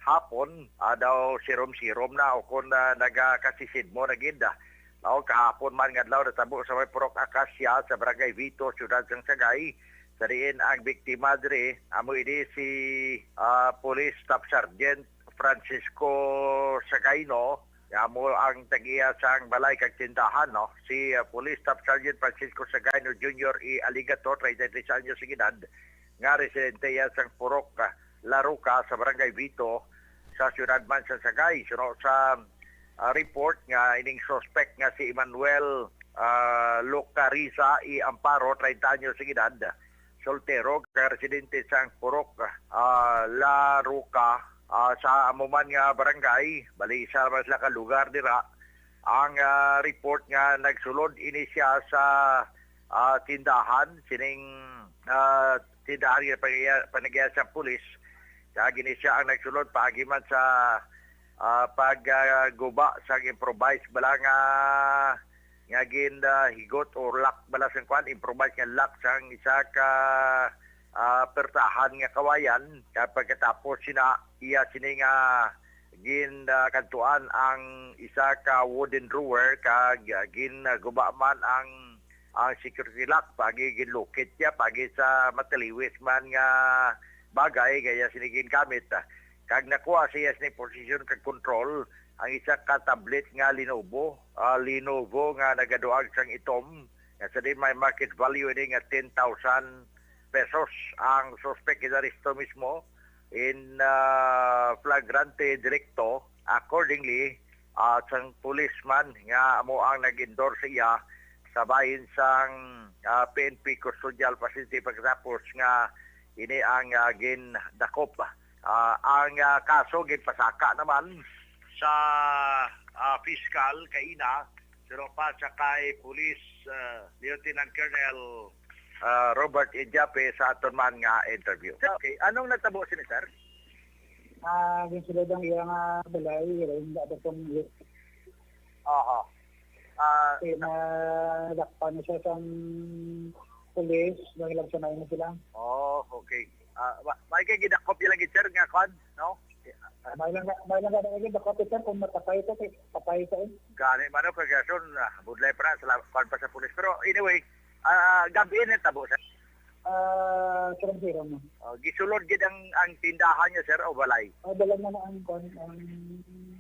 hapon, ah, daw sirom-sirom na o kon, ah, nagakasisidmo na gid, ah. Mao kahapon man nga adlaw natabo sa may Purok Acacia sa Barangay Vito, Siyudad sang Sagay, sa diin ang biktima diri amo ini si, ah, Police Staff Sergeant Francisco Sagaino, nga amo ang tag-iya sang balay kag tindahan, no? Si, ah, Police Staff Sergeant Francisco Sagaino Junior y Aligato, treinta y tres anyos ang edad, nga residente iya sang Purok, ah, La Roca sa Barangay Vito sa siyudad man sa Sagay. Suno sa, ah, report nga ining suspect nga si Emmanuel, ah, Lucariza y Amparo, treinta anyos ang edad, soltero, ka residente sang Purok, ah, La Roca, ah, sa amo man nga barangay, bali isa man sila ka lugar dira. Ang, ah, report nga nagsulod ini siya sa, ah, tindahan, sining, ah, tindahan nga panagiya-, panagiya sa pulis. Kag ini siya ang nagsulod paagi man sa, ah, pag, ah, guba sa improvised bala nga nga gin, ah, higot o lock bala sang kwan, improvised nga lock sang isa ka, ah, pertahan nga kawayan. Kag pagkatapos sina, iya sini nga gin, ah, kantuan ang isa ka wooden drawer, kag, ah, gin, ah, guba man ang, ang security lock, pagi ginlukit niya pagi sa mataliwis man nga bagay, kaya sini gingamit, ah. Kag nakuha siya sini posisyon kag kontrol ang isa ka tablet nga Lenovo, ah, Lenovo nga nagaduag sang itom, nga sa di may market value ini nga ten thousand pesos. Ang suspect ginaresto mismo in, ah, flagrante delicto. Accordingly, ah, sang policeman nga amo ang nag-endorse sa iya, sa bahin sang, ah, P N P Custodial Facility pagkatapos nga ini ang, ah, gindakop. Ah, ang, ah, kaso ginpasaka naman sa, ah, piskal kaina, pero pa sa kay Police, ah, Lieutenant Colonel, ah, Robert Idiape sa aton man nga interview. Okay, anong natabo sini, sir? Ah, ginsulod ang iya nga balay, rin dapat kong Aha. Ah, Kaya nadakpan na siya sang pulis, nangilagsanay na sila. Oh, okay. Ah, wa-, may kay gidakop nila gid, sir, nga kwan, no? Ah, may lang, may lang gani gid ako, sir, kung mapatay ito, kay patay ito eh. Gani man, no, kay gason, ah, budlay pa na, sila, kwan pa sa pulis. Pero anyway, ah, gabi na tabo, sir. Ah, sirang-sirang na. Oh, gisulod gid ang, ang tindahan niya, sir, o balay? Ah, dala na na ang, kwan, ang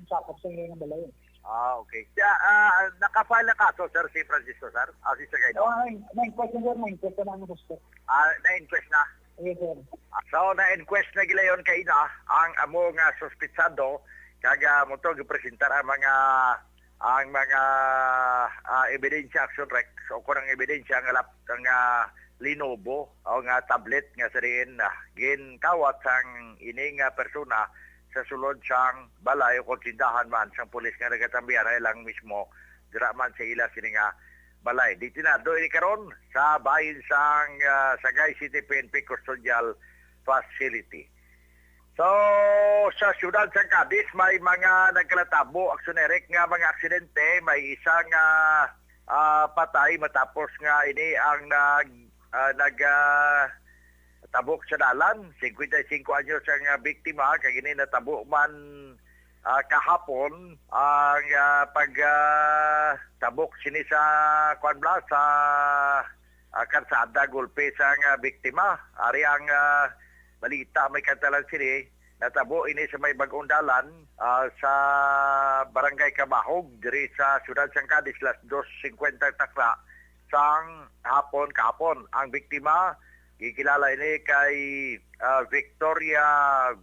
sakop sa iyang balay. Ah, okay. Siya, ah, naka-file na kaso, sir, si Francisco, sir? Ah, si Sagay, no? Ah, na-inquest na, sir. Na-inquest na ang suspect. Ah, na-inquest na? Yes, sir. Ah, so, na-inquest na gilayon kaina ang amo nga suspitsado, kag, ah, mo to gipresentar ang mga, ang mga, ah, ebidensya, action recs, o kung ang ebidensya nga lap-, nga Lenovo, o nga tablet nga sa diin, ah, ginkawat sang ini nga persona sa sulod sang balay o kung tindahan man sang pulis nga nagatambihan lang mismo dira man sa ila sini nga balay. Detenado ini karon sa bahin sang, ah, Sagay City P N P Custodial Facility. So, sa siyudad sang Cadiz, may mga nagkalatabo, Aksyon Eric, nga mga aksidente. May isa nga, ah, patay matapos nga ini ang nag, ah, nag, ah, tabok sa dalan. Singkwenta y singko anyos ang, ah, biktima, kag ini natabo man, ah, kahapon ang, ah, pag, ah, tabok sini sa, kwan bala, sa, ah, karsada, gulpi sa nga biktima. Ari ang, ah, balita, may kantalan sini. Natabo ini sa may bag-ong dalan, ah, sa Barangay Kabahog, diri sa siyudad sang Cadiz, las dos singkwenta takna sang hapon kahapon. Ang biktima, gikilala ini kay, ah, Victoria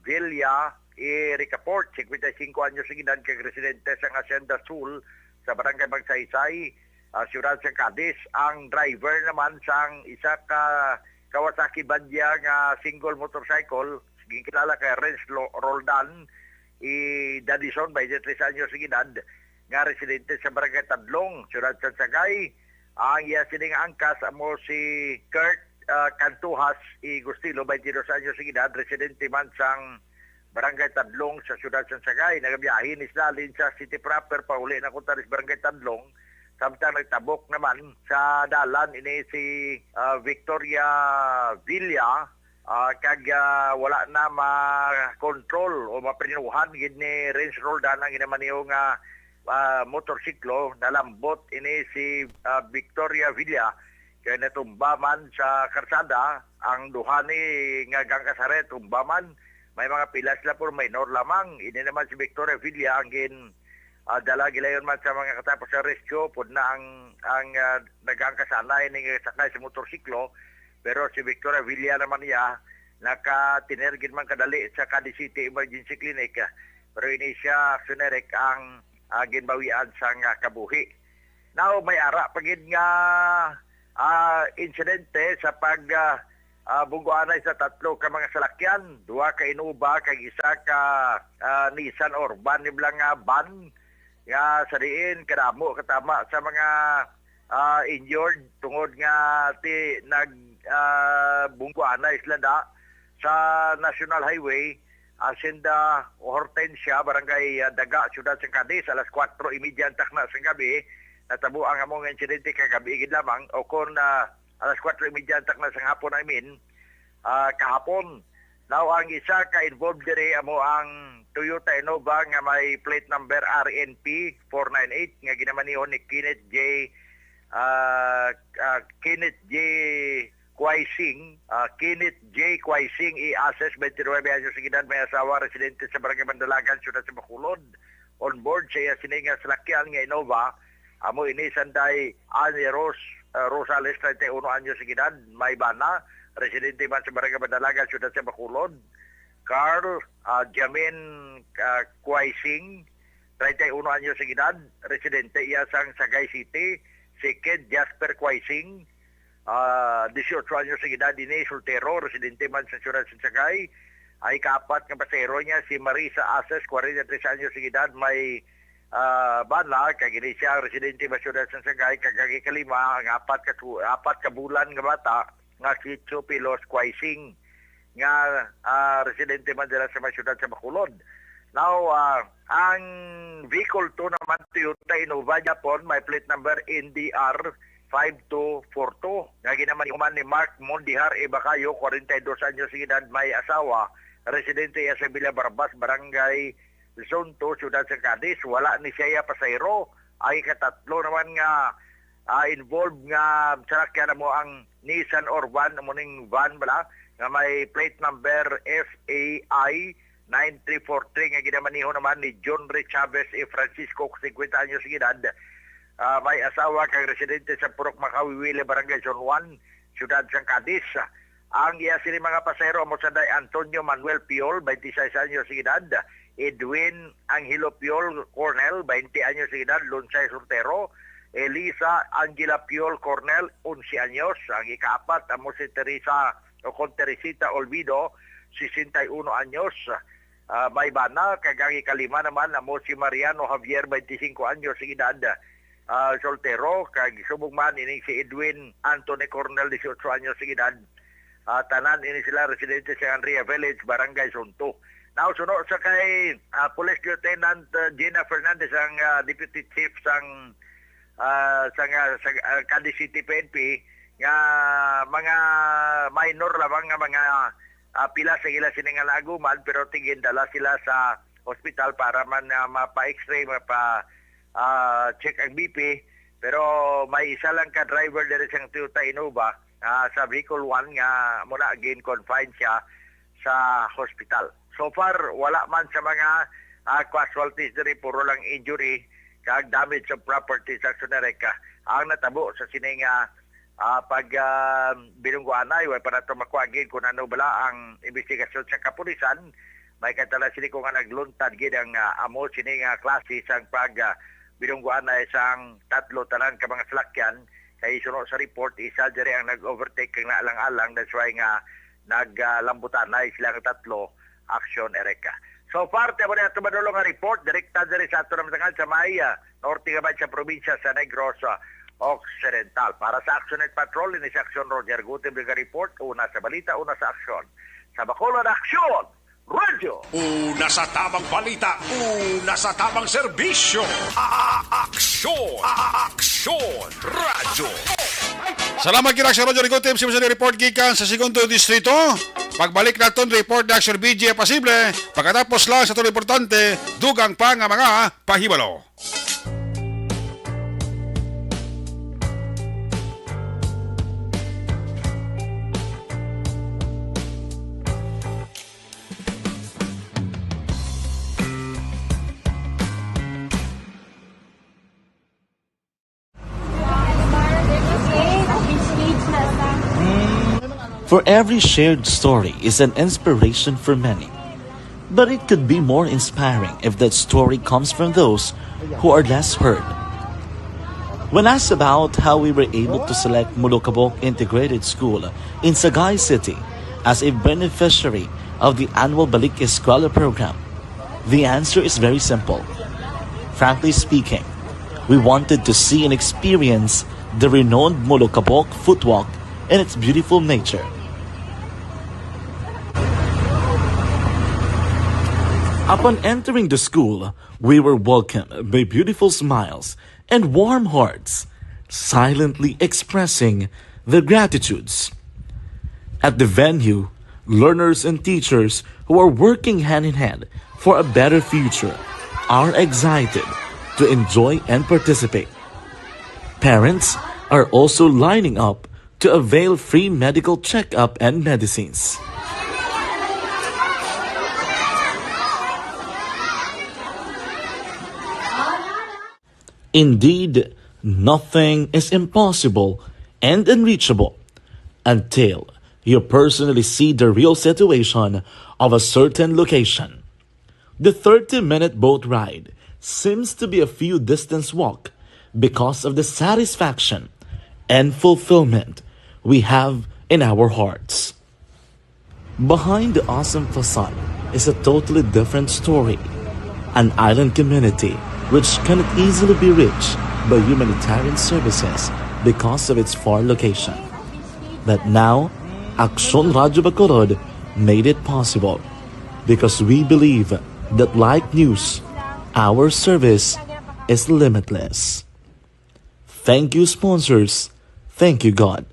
Villa E. Ricaport, singkwenta y singko anyos ang edad, kag residente sang Hacienda Sul sa Barangay Magsaysay, ah, siyudad sang Cadiz. Ang driver naman sang isa ka Kawasaki Bandia nga single motorcycle, ginkilala kay Renz Lo-, Roldan E. Dadison, twenty-three anyos ang edad, nga residente sa Barangay Tadlong, siyudad sang Sagay. Ang iya sining angkas amo si Kurt, ah, Cantujas E. Gustilo, twenty-dos anyos ang edad, residente man sang Barangay Tadlong sa siyudad sang Sagay. Nagabiyahe ni sila halin sa city proper, pauli na kuntani sa Barangay Tadlong, samtang nagtabok naman sa dalan ini si, ah, Victoria Villa, ah, kag, ah, wala na ma-control o maprinuhan gid ni Renz Roldan ang ginamaniho nga, ah, motorsiklo. Nalambot ini si, ah, Victoria Villa, kay natumba man sa karsada ang duha ni nga gangkasare, tumba man. May mga pila sila, pero minor lamang. Ini naman si Victoria Villa ang gin, ah, dala gilayon man sa mga katapos sa rescue. Pud na ang, ang, ah, nagangkasanay ni nga sakay sa motorsiklo, pero si Victoria Villa naman niya, nakatener gid man kadali sa Cadiz City Emergency Clinic, ah, pero ini siya, Aksyon Eric, ang, ah, ginbawian sang, ah, kabuhi. Now, may ara pa gid nga, ah, insidente sa pag, ah, ah, bungguanay sa tatlo ka mga salakyan, duha ka Innova kag isa ka, ah, Nissan Urban, nibla nga van, nga sa diin kadamo katama sa mga, ah, injured tungod nga ti-, nag, ah, bungguanay sila da sa National Highway, Hacienda Hortensia, Barangay, ah, Daga, Siyudad sang Cadiz, alas kuwatro y media ang takna sang gabi. Natabo ang among insidente kagabi gid lamang, o kon, ah, alas kuwatro y media ang takna sang hapon, I mean, ah, kahapon. Now, ang isa ka involved diri amo ang Toyota Innova nga may plate number R N P four nine eight nga ginamaniho ni Kenneth J, ah, ah, Kenneth J Quaising, ah, Kenneth J Quaising, i-assess, twenty-nine anyos ang edad, may asawa, residente sa Barangay Mandalagan, Siyudad sa Bacolod. On board sa iya sini nga salakyan nga Innova, amo ini sanday Annie Rose, ah, Rosales, treinta y uno anyos ang edad, may bana, residente man sa Barangay Mandalagan, Siyudad sa Bacolod. Carl, ah, Jamin, ah, Quaising, treinta y uno anyos ang edad, residente iya sang Sagay City, ticket, Jasper Quaising, ah, dieciocho anyos ang edad, ini soltero, residente man sa siyudad sa Sagay. Ang ikaapat nga pasahero niya si Marisa Aces, kwarenta y tres anyos ang edad, may, ah, bana, kag ini siya ang residente sa siyudad sa Sagay, kag ang ikalima, ang apat ka tu-, apat ka bulan nga bata nga si Chupilos Quaising, nga, ah, residente man dira sa may siyudad sa Bacolod. Now, ah, ang vehicle to naman, Toyota Innova Japon, may plate number N D R five two four two, nga ginamaneho man ni Mark Mondihar Ibacayo, kwarenta y dos anyos ang edad, may asawa, residente iya sa Villa Barbas, Barangay Zone two, Siyudad sa Cadiz. Wala ni siya pasahero. Ang ikatatlo naman nga, ah, involved nga salakyan amo ang Nissan Urban, amo ning van bala, nga may plate number F A I nine three four three, nga ginamaneho naman ni John Ray Chavez y Francisco, singkwenta anyos ang edad. Ah, may asawa kag residente sa Purok Makawiwili, Barangay Zone one, Siyudad sang Cadiz. Ang iya sini mga pasahero amo sanday Antonio Manuel Piol, twenty-six anyos ang edad, Edwin Angelo Piol Cornel, twenty anyos ang edad, Lunsay Soltero, Elisa Angela Piol Cornel, onse anyos. Ang ikaapat amo si Teresa o kon Teresita Olvido, sesenta y uno anyos, ah, may bana, kag ang ikalima naman amo si Mariano Javier, twenty-cinco anyos ang edad, ah, soltero, kag subong man ini si Edwin Anthony Cornel, dieciocho anyos ang edad. Ah, tanan ini sila residente sa Andrea Village, Barangay Zone two. Now, suno sa kay, ah, Police Lieutenant, ah, Gina Fernandez, ang, ah, Deputy Chief sang, ah, sang, ah, sa, ah, Cadiz City P N P, nga mga minor lamang nga mga, ah, pila sa ila sini nga naaguman, pero tingin dala sila sa hospital para man, ah, mapa-X-ray, mapa, ah, check ang B P. Pero may isa lang ka driver diri sa Toyota Innova, ah, sa vehicle one nga muna gin-confine siya sa hospital. So far, wala man sa mga, ah, casualties diri, puro lang injury kag damage of property sa Sonereca ang natabo sa sini nga, ah, pag, ah, bilungguanay. Way pa nato makuha gid kung ano bala ang investigasyon sa kapulisan. May katala sini ko nga nagluntad gid ang, ah, amo sini nga klase sang pag, ah, bilungguanay sang tatlo tanan ka mga salakyan. Kay suno sa report, isa diri ang nag-overtake kag naalang-alang, that's why nga naglambutanay sila nga tatlo, Action Ereka. So far, tama na ito manulong nga report, direkta diri sa ato naman sa may, ah, norte nga bayan sa probinsya sa Negros, ah, Occidental. Para sa Action Net Patrol, ini si Action Roger Gutim, nga report, una sa balita, una sa aksyon. Sa Bacolod, Action! Radyo. Una sa tamang balita, una sa tamang serbisyo. A-, a-, aksyon. A-, a-, aksyon. Radyo. Salamat gid sa Radyo Rigotim, si Mister Report gikan sa Segundo Distrito. Pagbalik naton report ni Aksyon B J Pasible. Pagkatapos lang sa tulo importante, dugang pa nga mga pahibalo. For every shared story is an inspiration for many. But it could be more inspiring if that story comes from those who are less heard. When asked about how we were able to select Molokabok Integrated School in Sagay City as a beneficiary of the annual Balik Eskwela program, the answer is very simple. Frankly speaking, we wanted to see and experience the renowned Molokabok footwalk and its beautiful nature. Upon entering the school, we were welcomed by beautiful smiles and warm hearts, silently expressing their gratitudes. At the venue, learners and teachers who are working hand in hand for a better future are excited to enjoy and participate. Parents are also lining up to avail free medical checkup and medicines. Indeed, nothing is impossible and unreachable until you personally see the real situation of a certain location. The thirty-minute boat ride seems to be a few distance walk because of the satisfaction and fulfillment we have in our hearts. Behind the awesome facade is a totally different story. An island community which cannot easily be reached by humanitarian services because of its far location. But now, Aksyon Radyo Bacolod made it possible because we believe that like news, our service is limitless. Thank you, sponsors. Thank you, God.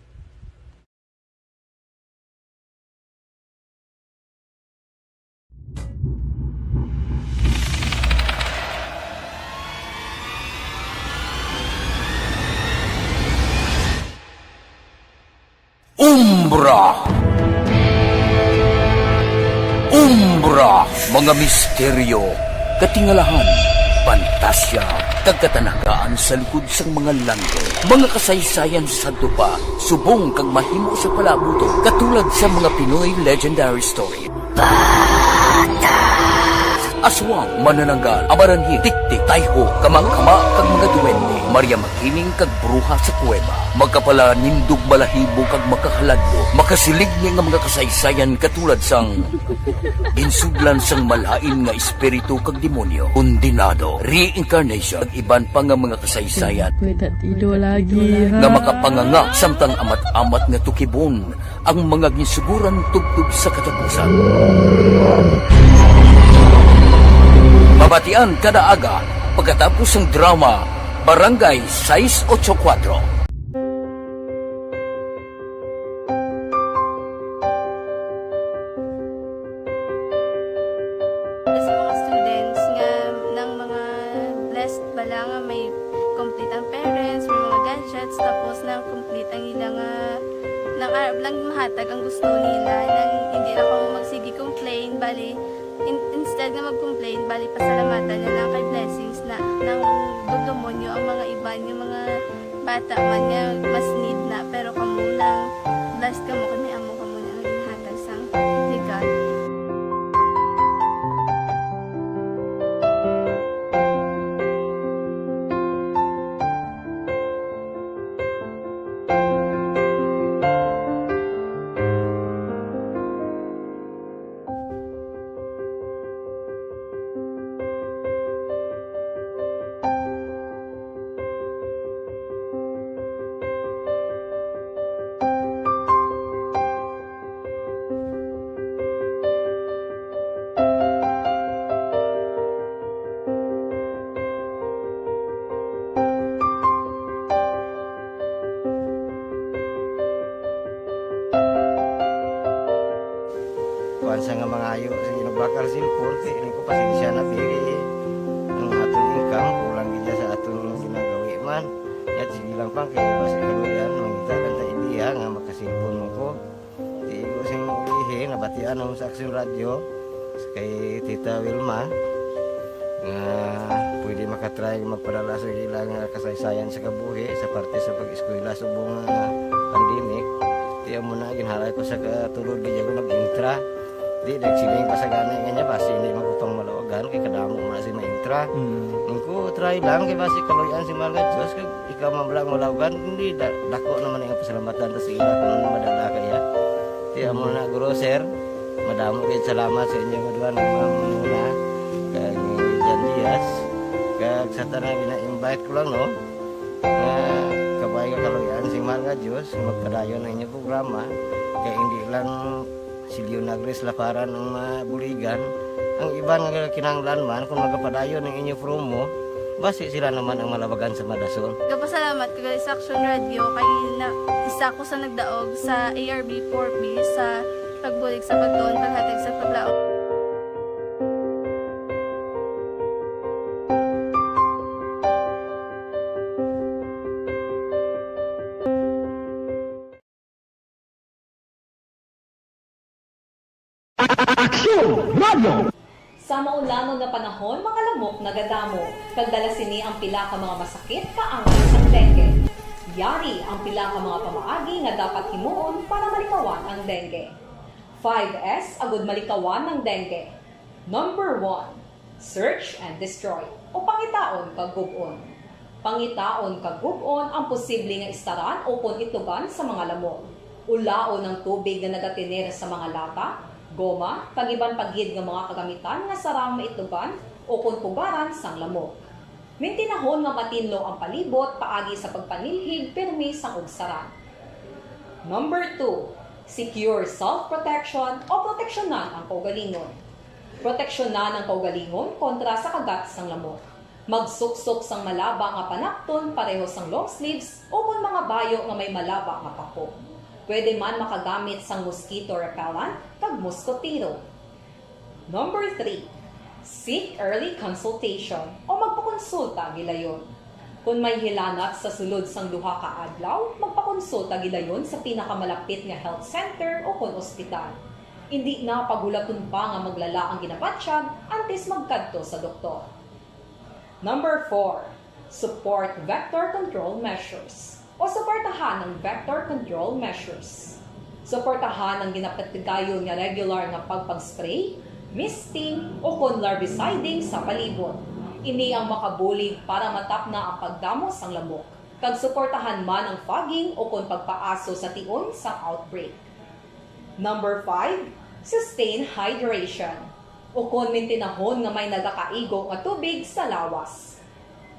Umbra. Umbra, mga misteryo, katingalahan, pantasya, kag katanagaan sa likod sang mga langit. Mga kasaysayan sa sadto pa, subong kag mahimo sa palabuton, katulad sa mga Pinoy legendary story. Aswang, manananggal, amaranhit, tiktik, tayho, kamakama, kag mga duwende, Maria Makiling, kag bruha sa kuweba, makapalanindog balahibo kag makahaladlo, makasiling ni nga mga kasaysayan katulad sang ginsudlan sang malain nga espiritu kag demonyo, kondenado, reincarnation, kag iban pa nga mga kasaysayan May tatido lagi, nga ha? makapanganga samtang amat-amat nga tukibon ang mga ginsuguran tubtob sa katapusan. Mabatian kada aga pagkatapos sang drama Barangay sais ocho kuwatro. Sa mga students nga nang mga blessed bala nga may complete ang parents, may mga gadgets, tapos nang complete ang ila nga, nang arab lang mahatag ang gusto nila, nang hindi na ko magsige complain, bali, in-, instead nga mag-complain, bali, pasalamatan na lang kay blessings na, nang dudumonyo ang mga iban, yung mga bata man nga mas need na, pero kamo lang, blessed kamo kay may amo kamo nga ginhatag sang regalo. Kuan sa nga mangayo sa ginubakal cellphone, kay ining ko pasensya na, biri. Ang aton income, kulang gid sa aton ginagawi man. Yat, sige lang pa, kay basi kaluyan, mangita lang ta ideya nga makasilpon mo ko. Di ko sing ulihi, nabatian ako sa Aksyon Radyo, kay Tita Wilma, nga pwede makatry magpadala sa ila nga kasaysayan sa kabuhi sa parte sa pag-eskwela subong nga pandemic. Di amo na, ginhalay ko sa katulod, gid ako nag-intra. Di, nagsiling pa sa gani nga niya, basi hindi magkutong malawagan, kay kadamo mo na si maintra. Mm. Ingko, try lang, kay basi kaluyan si mga Diyos, kag ikaw man lang malawagan, hindi, da-, dako naman ang pasalamatan ta sa ila kung ano madala kaya. Di amo na, guro, sir, madamo kayo salamat sa inyo nga duha nga mga muna, kag ni Jan Diaz, kag sa tanan gina-invite ko lang, no, nga kabay nga kaluyan sing mahal nga Diyos, nga magpadayon ang inyong programa, kay hindi lang si Leonagres Laparan ang mabuligan, ang iban nga kinahanglan man, kung magapadayon ang inyo promo, basi sila naman ang malabagan sa madason. Gapasalamat ko gali sa Action Radio kay na, isa ko sa nagdaog sa A R B four B sa pagbulig sa pagtuon, paghatag sa paglaom. Aksyon Radio! Sa maulanon nga panahon, mga lamok nagadamo, kag dala sini ang pila ka mga masakit kaangay sang dengue. Yari ang pila ka mga pamaagi nga dapat himuon para malikawan ang dengue. Five S agud malikawan ang dengue. Number one, search and destroy, o pangitaon kag gub-on. Pangitaon kag gub-on ang posible nga istaran ukon itlogan sa mga lamok. Ulaon ang tubig nga nagatener sa mga lata, goma, kag iban pa gid nga mga kagamitan nga sarang maitlogan ukon pugaran sang lamok. Mintinahon nga matinlo ang palibot paagi sa pagpanilhig pirmi sang ugsaran. Number two, secure self-protection o proteksyonan ang kaugalingon. Proteksyonan ang kaugalingon kontra sa kagat sang lamok. Magsuksok sang malaba nga panakton pareho sang long sleeves ukon mga bayo nga may malaba nga pako. Pwede man makagamit sang mosquito repellent kag moskotero. Number three, seek early consultation o magpakonsulta gilayon. Kon may hilanat sa sulod sang duha ka adlaw, magpakonsulta gilayon sa pinakamalapit nga health center ukon ospital. Indi na paghulaton pa nga maglala ang ginabatyag antes magkadto sa doktor. Number four, support vector control measures o suportahan ang vector control measures. Suportahan ang ginapatigayon nga regular nga pagpag-spray, misting, ukon larviciding sa palibot. Ini ang makabulig para matapna ang pagdamo sang lamok, kag suportahan man ang fogging ukon pagpaaso sa tion sang outbreak. Number five, sustain hydration, ukon mintinahon nga may nagakaigo nga tubig sa lawas.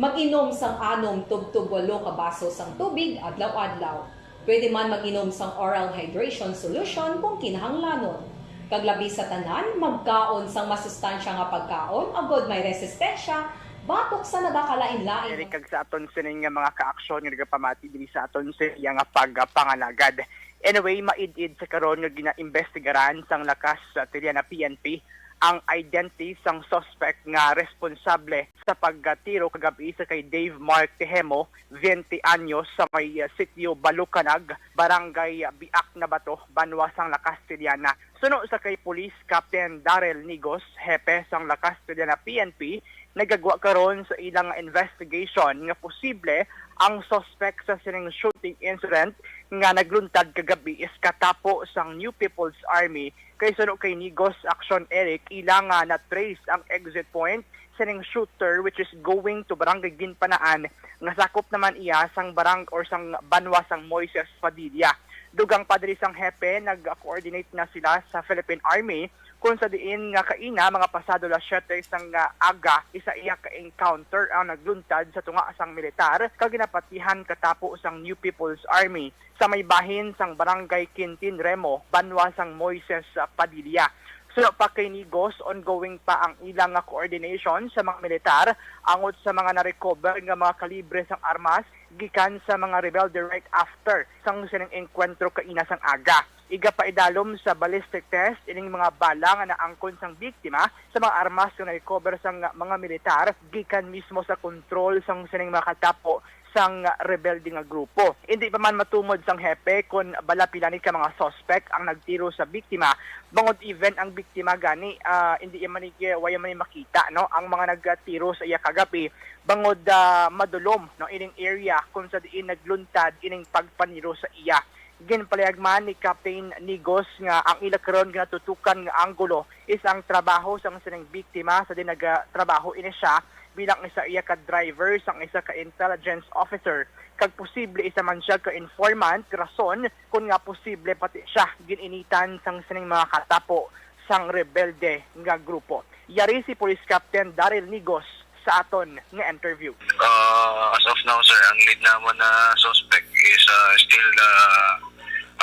Mag-inom sang anom tubtob walo ka baso sang tubig adlaw-adlaw. Pwede man mag-inom sang oral hydration solution kung kinahanglanon. Kag labi sa tanan, magkaon sang masustansya nga pagkaon agod may resistensya batok sa nagakalain-lain. Diri kag sa aton sining nga mga kaaksyon nga nagapamati diri sa aton sa iya nga pagpangalagad. Anyway, maid-id sa karon nga ginaimbestigaran sang Lakas Tiliana P N P ang identity sang suspect nga responsable sa pagtiro kagabi sa kay Dave Mark Tejemo, twenty anyos, sa may, uh, sitio Balucanag, Barangay Biak na Bato, banwa sang Lakas Tiliana. Suno sa kay Police Captain Daryl Nigos, hepe sang Lakas Tiliana P N P, nagagwa karon sa ilang investigation nga posible ang suspect sa sining shooting incident nga nagluntad kagabi is katapo sang New People's Army. Kay suno kay Nigos Action Eric, ila nga na-trace ang exit point sining shooter, which is going to Barangay Ginpanaan, nga sakop naman iya sang barang or sang banwa sang Moises Padilla. Dugang pa diri sang hepe, nag-coordinate na sila sa Philippine Army, kung sa diin nga kaina, mga pasado las siyete sang, ah, aga, isa iya ka encounter ang nagluntad sa tunga sang militar kag ginapatihan katapo sang New People's Army sa may bahin sang Barangay Quintin Remo, banwa sang Moises, ah, Padilla. Suno pa kay Nigos, ongoing pa ang ilang nga coordination sa mga militar angot sa mga na-recover nga mga kalibre sang armas gikan sa mga rebelde right after sang sining engkwentro kaina sang aga. Igapaidalom sa ballistic test ining mga bala nga naangkon sang biktima sa mga armas nga na-recover sang mga militar gikan mismo sa kontrol sang sining mga katapo sang rebelde nga grupo. Indi pa man matumod sang hepe kon bala pila ni ka mga suspect ang nagtiro sa biktima, bangod even ang biktima gani, ah, indi man ni, wala man ni makita, no, ang mga nagtiro sa iya kagabi, bangod, ah, madulom, no, ining area kung sa diin nagluntad ining pagpaniro sa iya. Ginpalihag man ni Captain Nigos nga ang ila karon ginatutukan nga anggulo is ang trabaho sang sining biktima sa diin nagatrabaho ini siya bilang isa iya ka driver sang isa ka intelligence officer, kag posible isa man siya ka informant, rason kon nga posible pati siya gin-initan sang sining mga katapo sang rebelde nga grupo. Yari si Police Captain Daryl Nigos sa aton nga interview. Uh, as of now, sir, ang lead namon na suspect is, uh, still the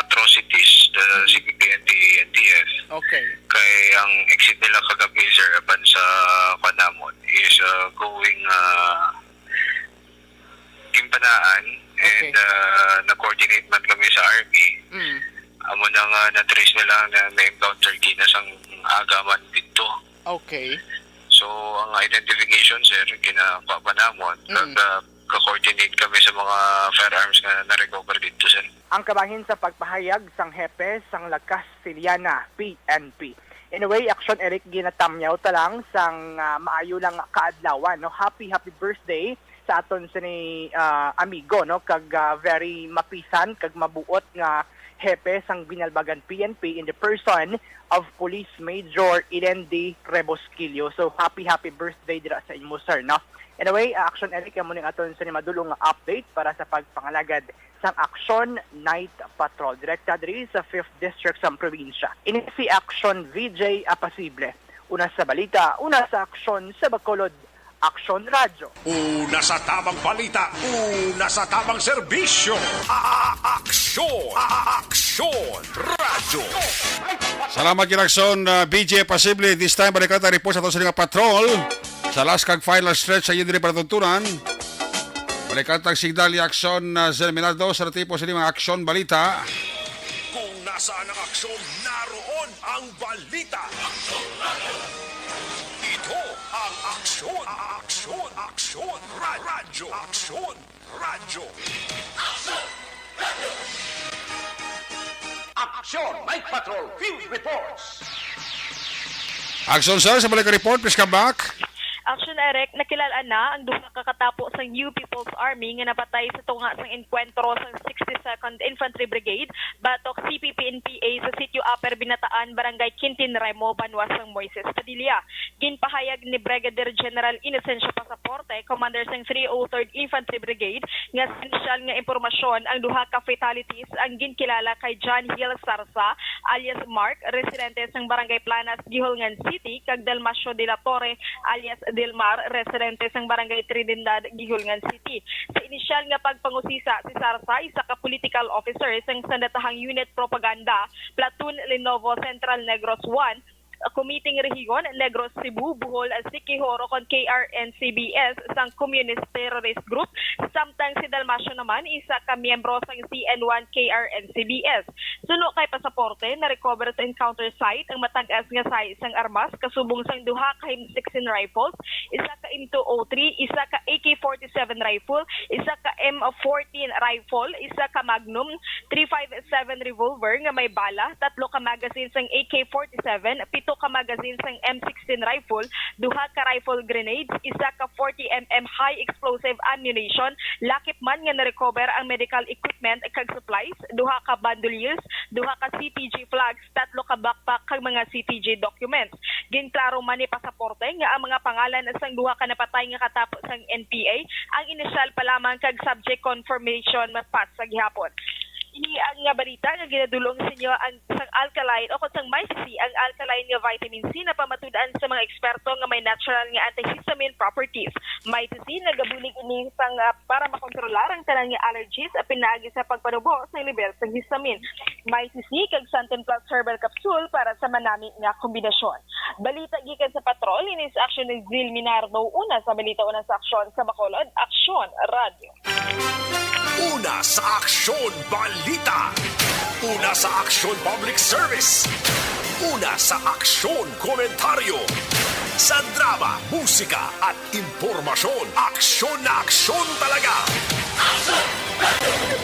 atrocities, the Hmm. C P P, N P A, N D F. Okay. Kay ang exit nila kagabi, sir, apan sa kanamon is, uh, going, uh, Ginpanaan, and, Okay. uh, nag-coordinate man kami sa army. Mm. Amo na nga na-trace nila na na-encounter gina sang aga man dito. Okay. So, ang identification, sir, ginakuha pa namon. Mm. Kag, uh, ka-coordinate kami sa mga firearms nga na-recover dito, sir. Ang kabahin sa pagpahayag sang hepe sang Lakas Tiliana, P N P. Anyway, Action Eric, ginatamyaw ta lang sang, ah, maayo lang kaadlawan, no? Happy, happy birthday sa aton sini, ah, amigo, no? Kag, ah, very mapisan kag mabuot nga hepe sang Binalbagan P N P in the person of Police Major Ilendi Rebosquillo. So, happy, happy birthday dira sa imo, sir, no? Anyway, uh, Action Eric, amo ning aton sa ni madulong nga update para sa pagpangalagad sang Action Night Patrol direkta diri sa fifth District sang probinsya. Ini si Action V J Apasible. Una sa balita, una sa aksyon sa Bacolod, Action Radyo. Una sa tamang balita, una sa tamang serbisyo. A-, a-, aksyon, a-, aksyon, radyo. Salamat gid, Aksyon, uh, B J Pasible. This time, balikan ta report sa aton sini nga patrol sa last kag final stretch sa inyo diri palatuntunan. Balikan ta ang signal ni Aksyon, uh, Zerminado sa tipo sa mga aksyon balita. Kung nasaan ang aksyon, naroon ang balita. Ito ang aksyon, aksyon, aksyon, ra-, radyo, aksyon, radyo. Action, Night Patrol Field Reports. Action, sir, sa balik report, please come back. Action, Eric, nakilala na ang duha ka katapo sang New People's Army nga napatay sa tunga sang engkwentro sang sixty-second Infantry Brigade batok C P P N P A sa Sitio Upper Binataan, Barangay Quintin Remo, banwa sang Moises Padilla. Ginpahayag ni Brigadier General Inocencio Pasaporte, Commander sang three oh third Infantry Brigade, nga sa inisyal nga impormasyon, ang duha ka fatalities ang ginkilala kay John Hill Sarsa, alias Mark, residente sang Barangay Planas, Guihulngan City, kag Dalmacio de la Torre, alias Dilmar, residente sang Barangay Trinidad, Guihulngan City. Sa inisyal nga pagpangusisa, si Sarsa, isa ka political officer sang sandatahang Unit Propaganda, Platoon Lenovo, Central Negros one, Committee nga Rehiyon, Negros, Cebu, Bohol, Siquijoro, kon K R N C B S sang Communist Terrorist Group, samtang si Dalmacio naman isa ka miyembro sang C N one K R N C B S. Suno kay Pasaporte, na-recover sa encounter site ang matag-as nga size sang armas, kasubong sang duha ka M sixteen rifles, isa ka M two oh three, isa ka A K forty-seven rifle, isa ka M fourteen rifle, isa ka Magnum, three five seven revolver nga may bala, tatlo ka magazine sang A K forty-seven, pito ka magazine sang M sixteen rifle, duha ka rifle grenades, isa ka forty M M high explosive ammunition, lakip man nga na-recover ang medical equipment kag supplies, duha ka bandoliers, duha ka C T G flags, tatlo ka backpack kag mga C T G documents. Ginklaro man ni Pasaporte nga ang mga pangalan sang duha ka napatay nga katapo sang N P A ang inisyal pa lamang kag subject confirmation pa sa gihapon. Ini ang nga balita nga ginadulong sa inyo ang sang Alkaline o kon sang Mycesi, ang alkaline nga vitamin C na pamatud-an sa mga eksperto nga may natural nga antihistamine properties. Mycesi nagabulig ini sang, ah, para makontrolar ang tanan nga allergies, ah, pinaagi sa pagpanubo sa level sa histamine. Mycesi kag Santon Plus Herbal Capsule para sa manami nga kombinasyon. Balita gikan sa Patrol, ini sa aksyon ni Zil Minardo. Una sa balita, una sa aksyon sa Bacolod, Aksyon Radyo. Una sa aksyon, balita. Una sa aksyon, public service. Una sa aksyon, komentaryo. Sa drama, musika, at impormasyon, aksyon na aksyon talaga.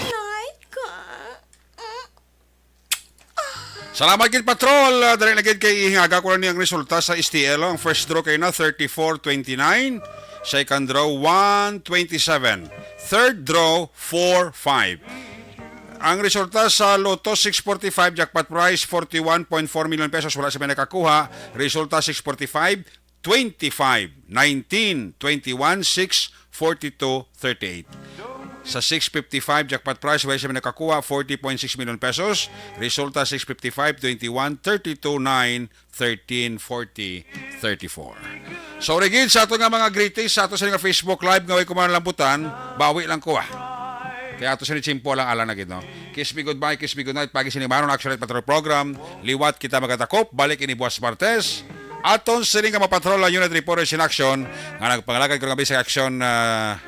Night ka. Salamat gid, Patrol. Ah, dali na gid kay ihingaga ko na ni ang resulta sa S T L. Ang first draw kay na thirty-four twenty-nine, second draw one twenty-seven, third draw four five. Ang resulta sa Lotto six forty-five jackpot prize, forty-one point four million pesos, wala sa may nakakuha. Resulta six forty-five, twenty-five, nineteen, twenty-one, six, forty-two, thirty-eight. Sa six fifty-five jackpot prize, wala siya nakakuha, forty point six million pesos. Resulta, six fifty-five, twenty-one, thirty-two, nine, thirteen, forty, thirty-four. So, rigid sa ato nga mga greetings, sa ato sa nga Facebook Live nga way kumalambutan, bawi lang ko, ah. Kaya ato sa ni Chimpo lang, alang na gid, no? Kiss me goodbye, kiss me goodnight. Pagi sini Manon, Action Night Patrol Program. Liwat kita magatakop. Balik ini buwas Martes. Aton sini nga mapatrol ang unit reporters in action nga nagpangalagad ko nga bisag aksyon, ah,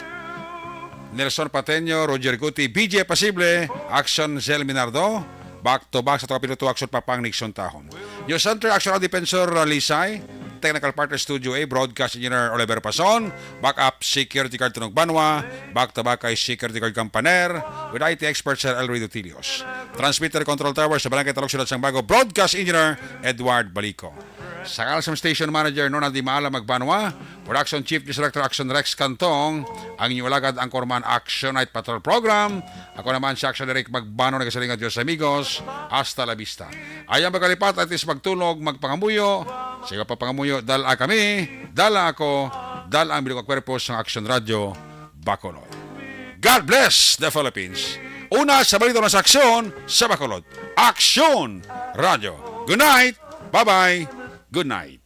Nelson Pateño, Roger Guti, B J Pasible, Action Zel Minardo, back to back sa Tokapilo to Action Papang Nixon Tahon. News Center, Action Defensor, ah, Lisay, Technical Partner Studio A, Broadcast Engineer Oliver Pason, Backup Security Guard Tunog Banwa, back to back kay Security Guard Campaner, with I T expert Sir Elry Dutilios. Transmitter Control Tower sa Barangay Talog, Siyudad sang Bago, Broadcast Engineer Edward Balico. Sa ngalan sa station manager, Nona Di Maala Magbanwa, production chief, news director, Action Rex Cantong, ang inyong alagad, anchorman, Action Night Patrol Program. Ako naman si Action Eric Magbano, nagasiling, "Adios, amigos. Hasta la vista." Ayaw magkalipat, at least magtulog, magpangamuyo. Sa iba pa pangamuyo, dala kami, dala ako, dala ang bilog nga kwerpo sa Action Radio Bacolod. God bless the Philippines. Una sa balita na sa aksyon sa Bacolod. Action Radio. Good night. Bye-bye. Good night.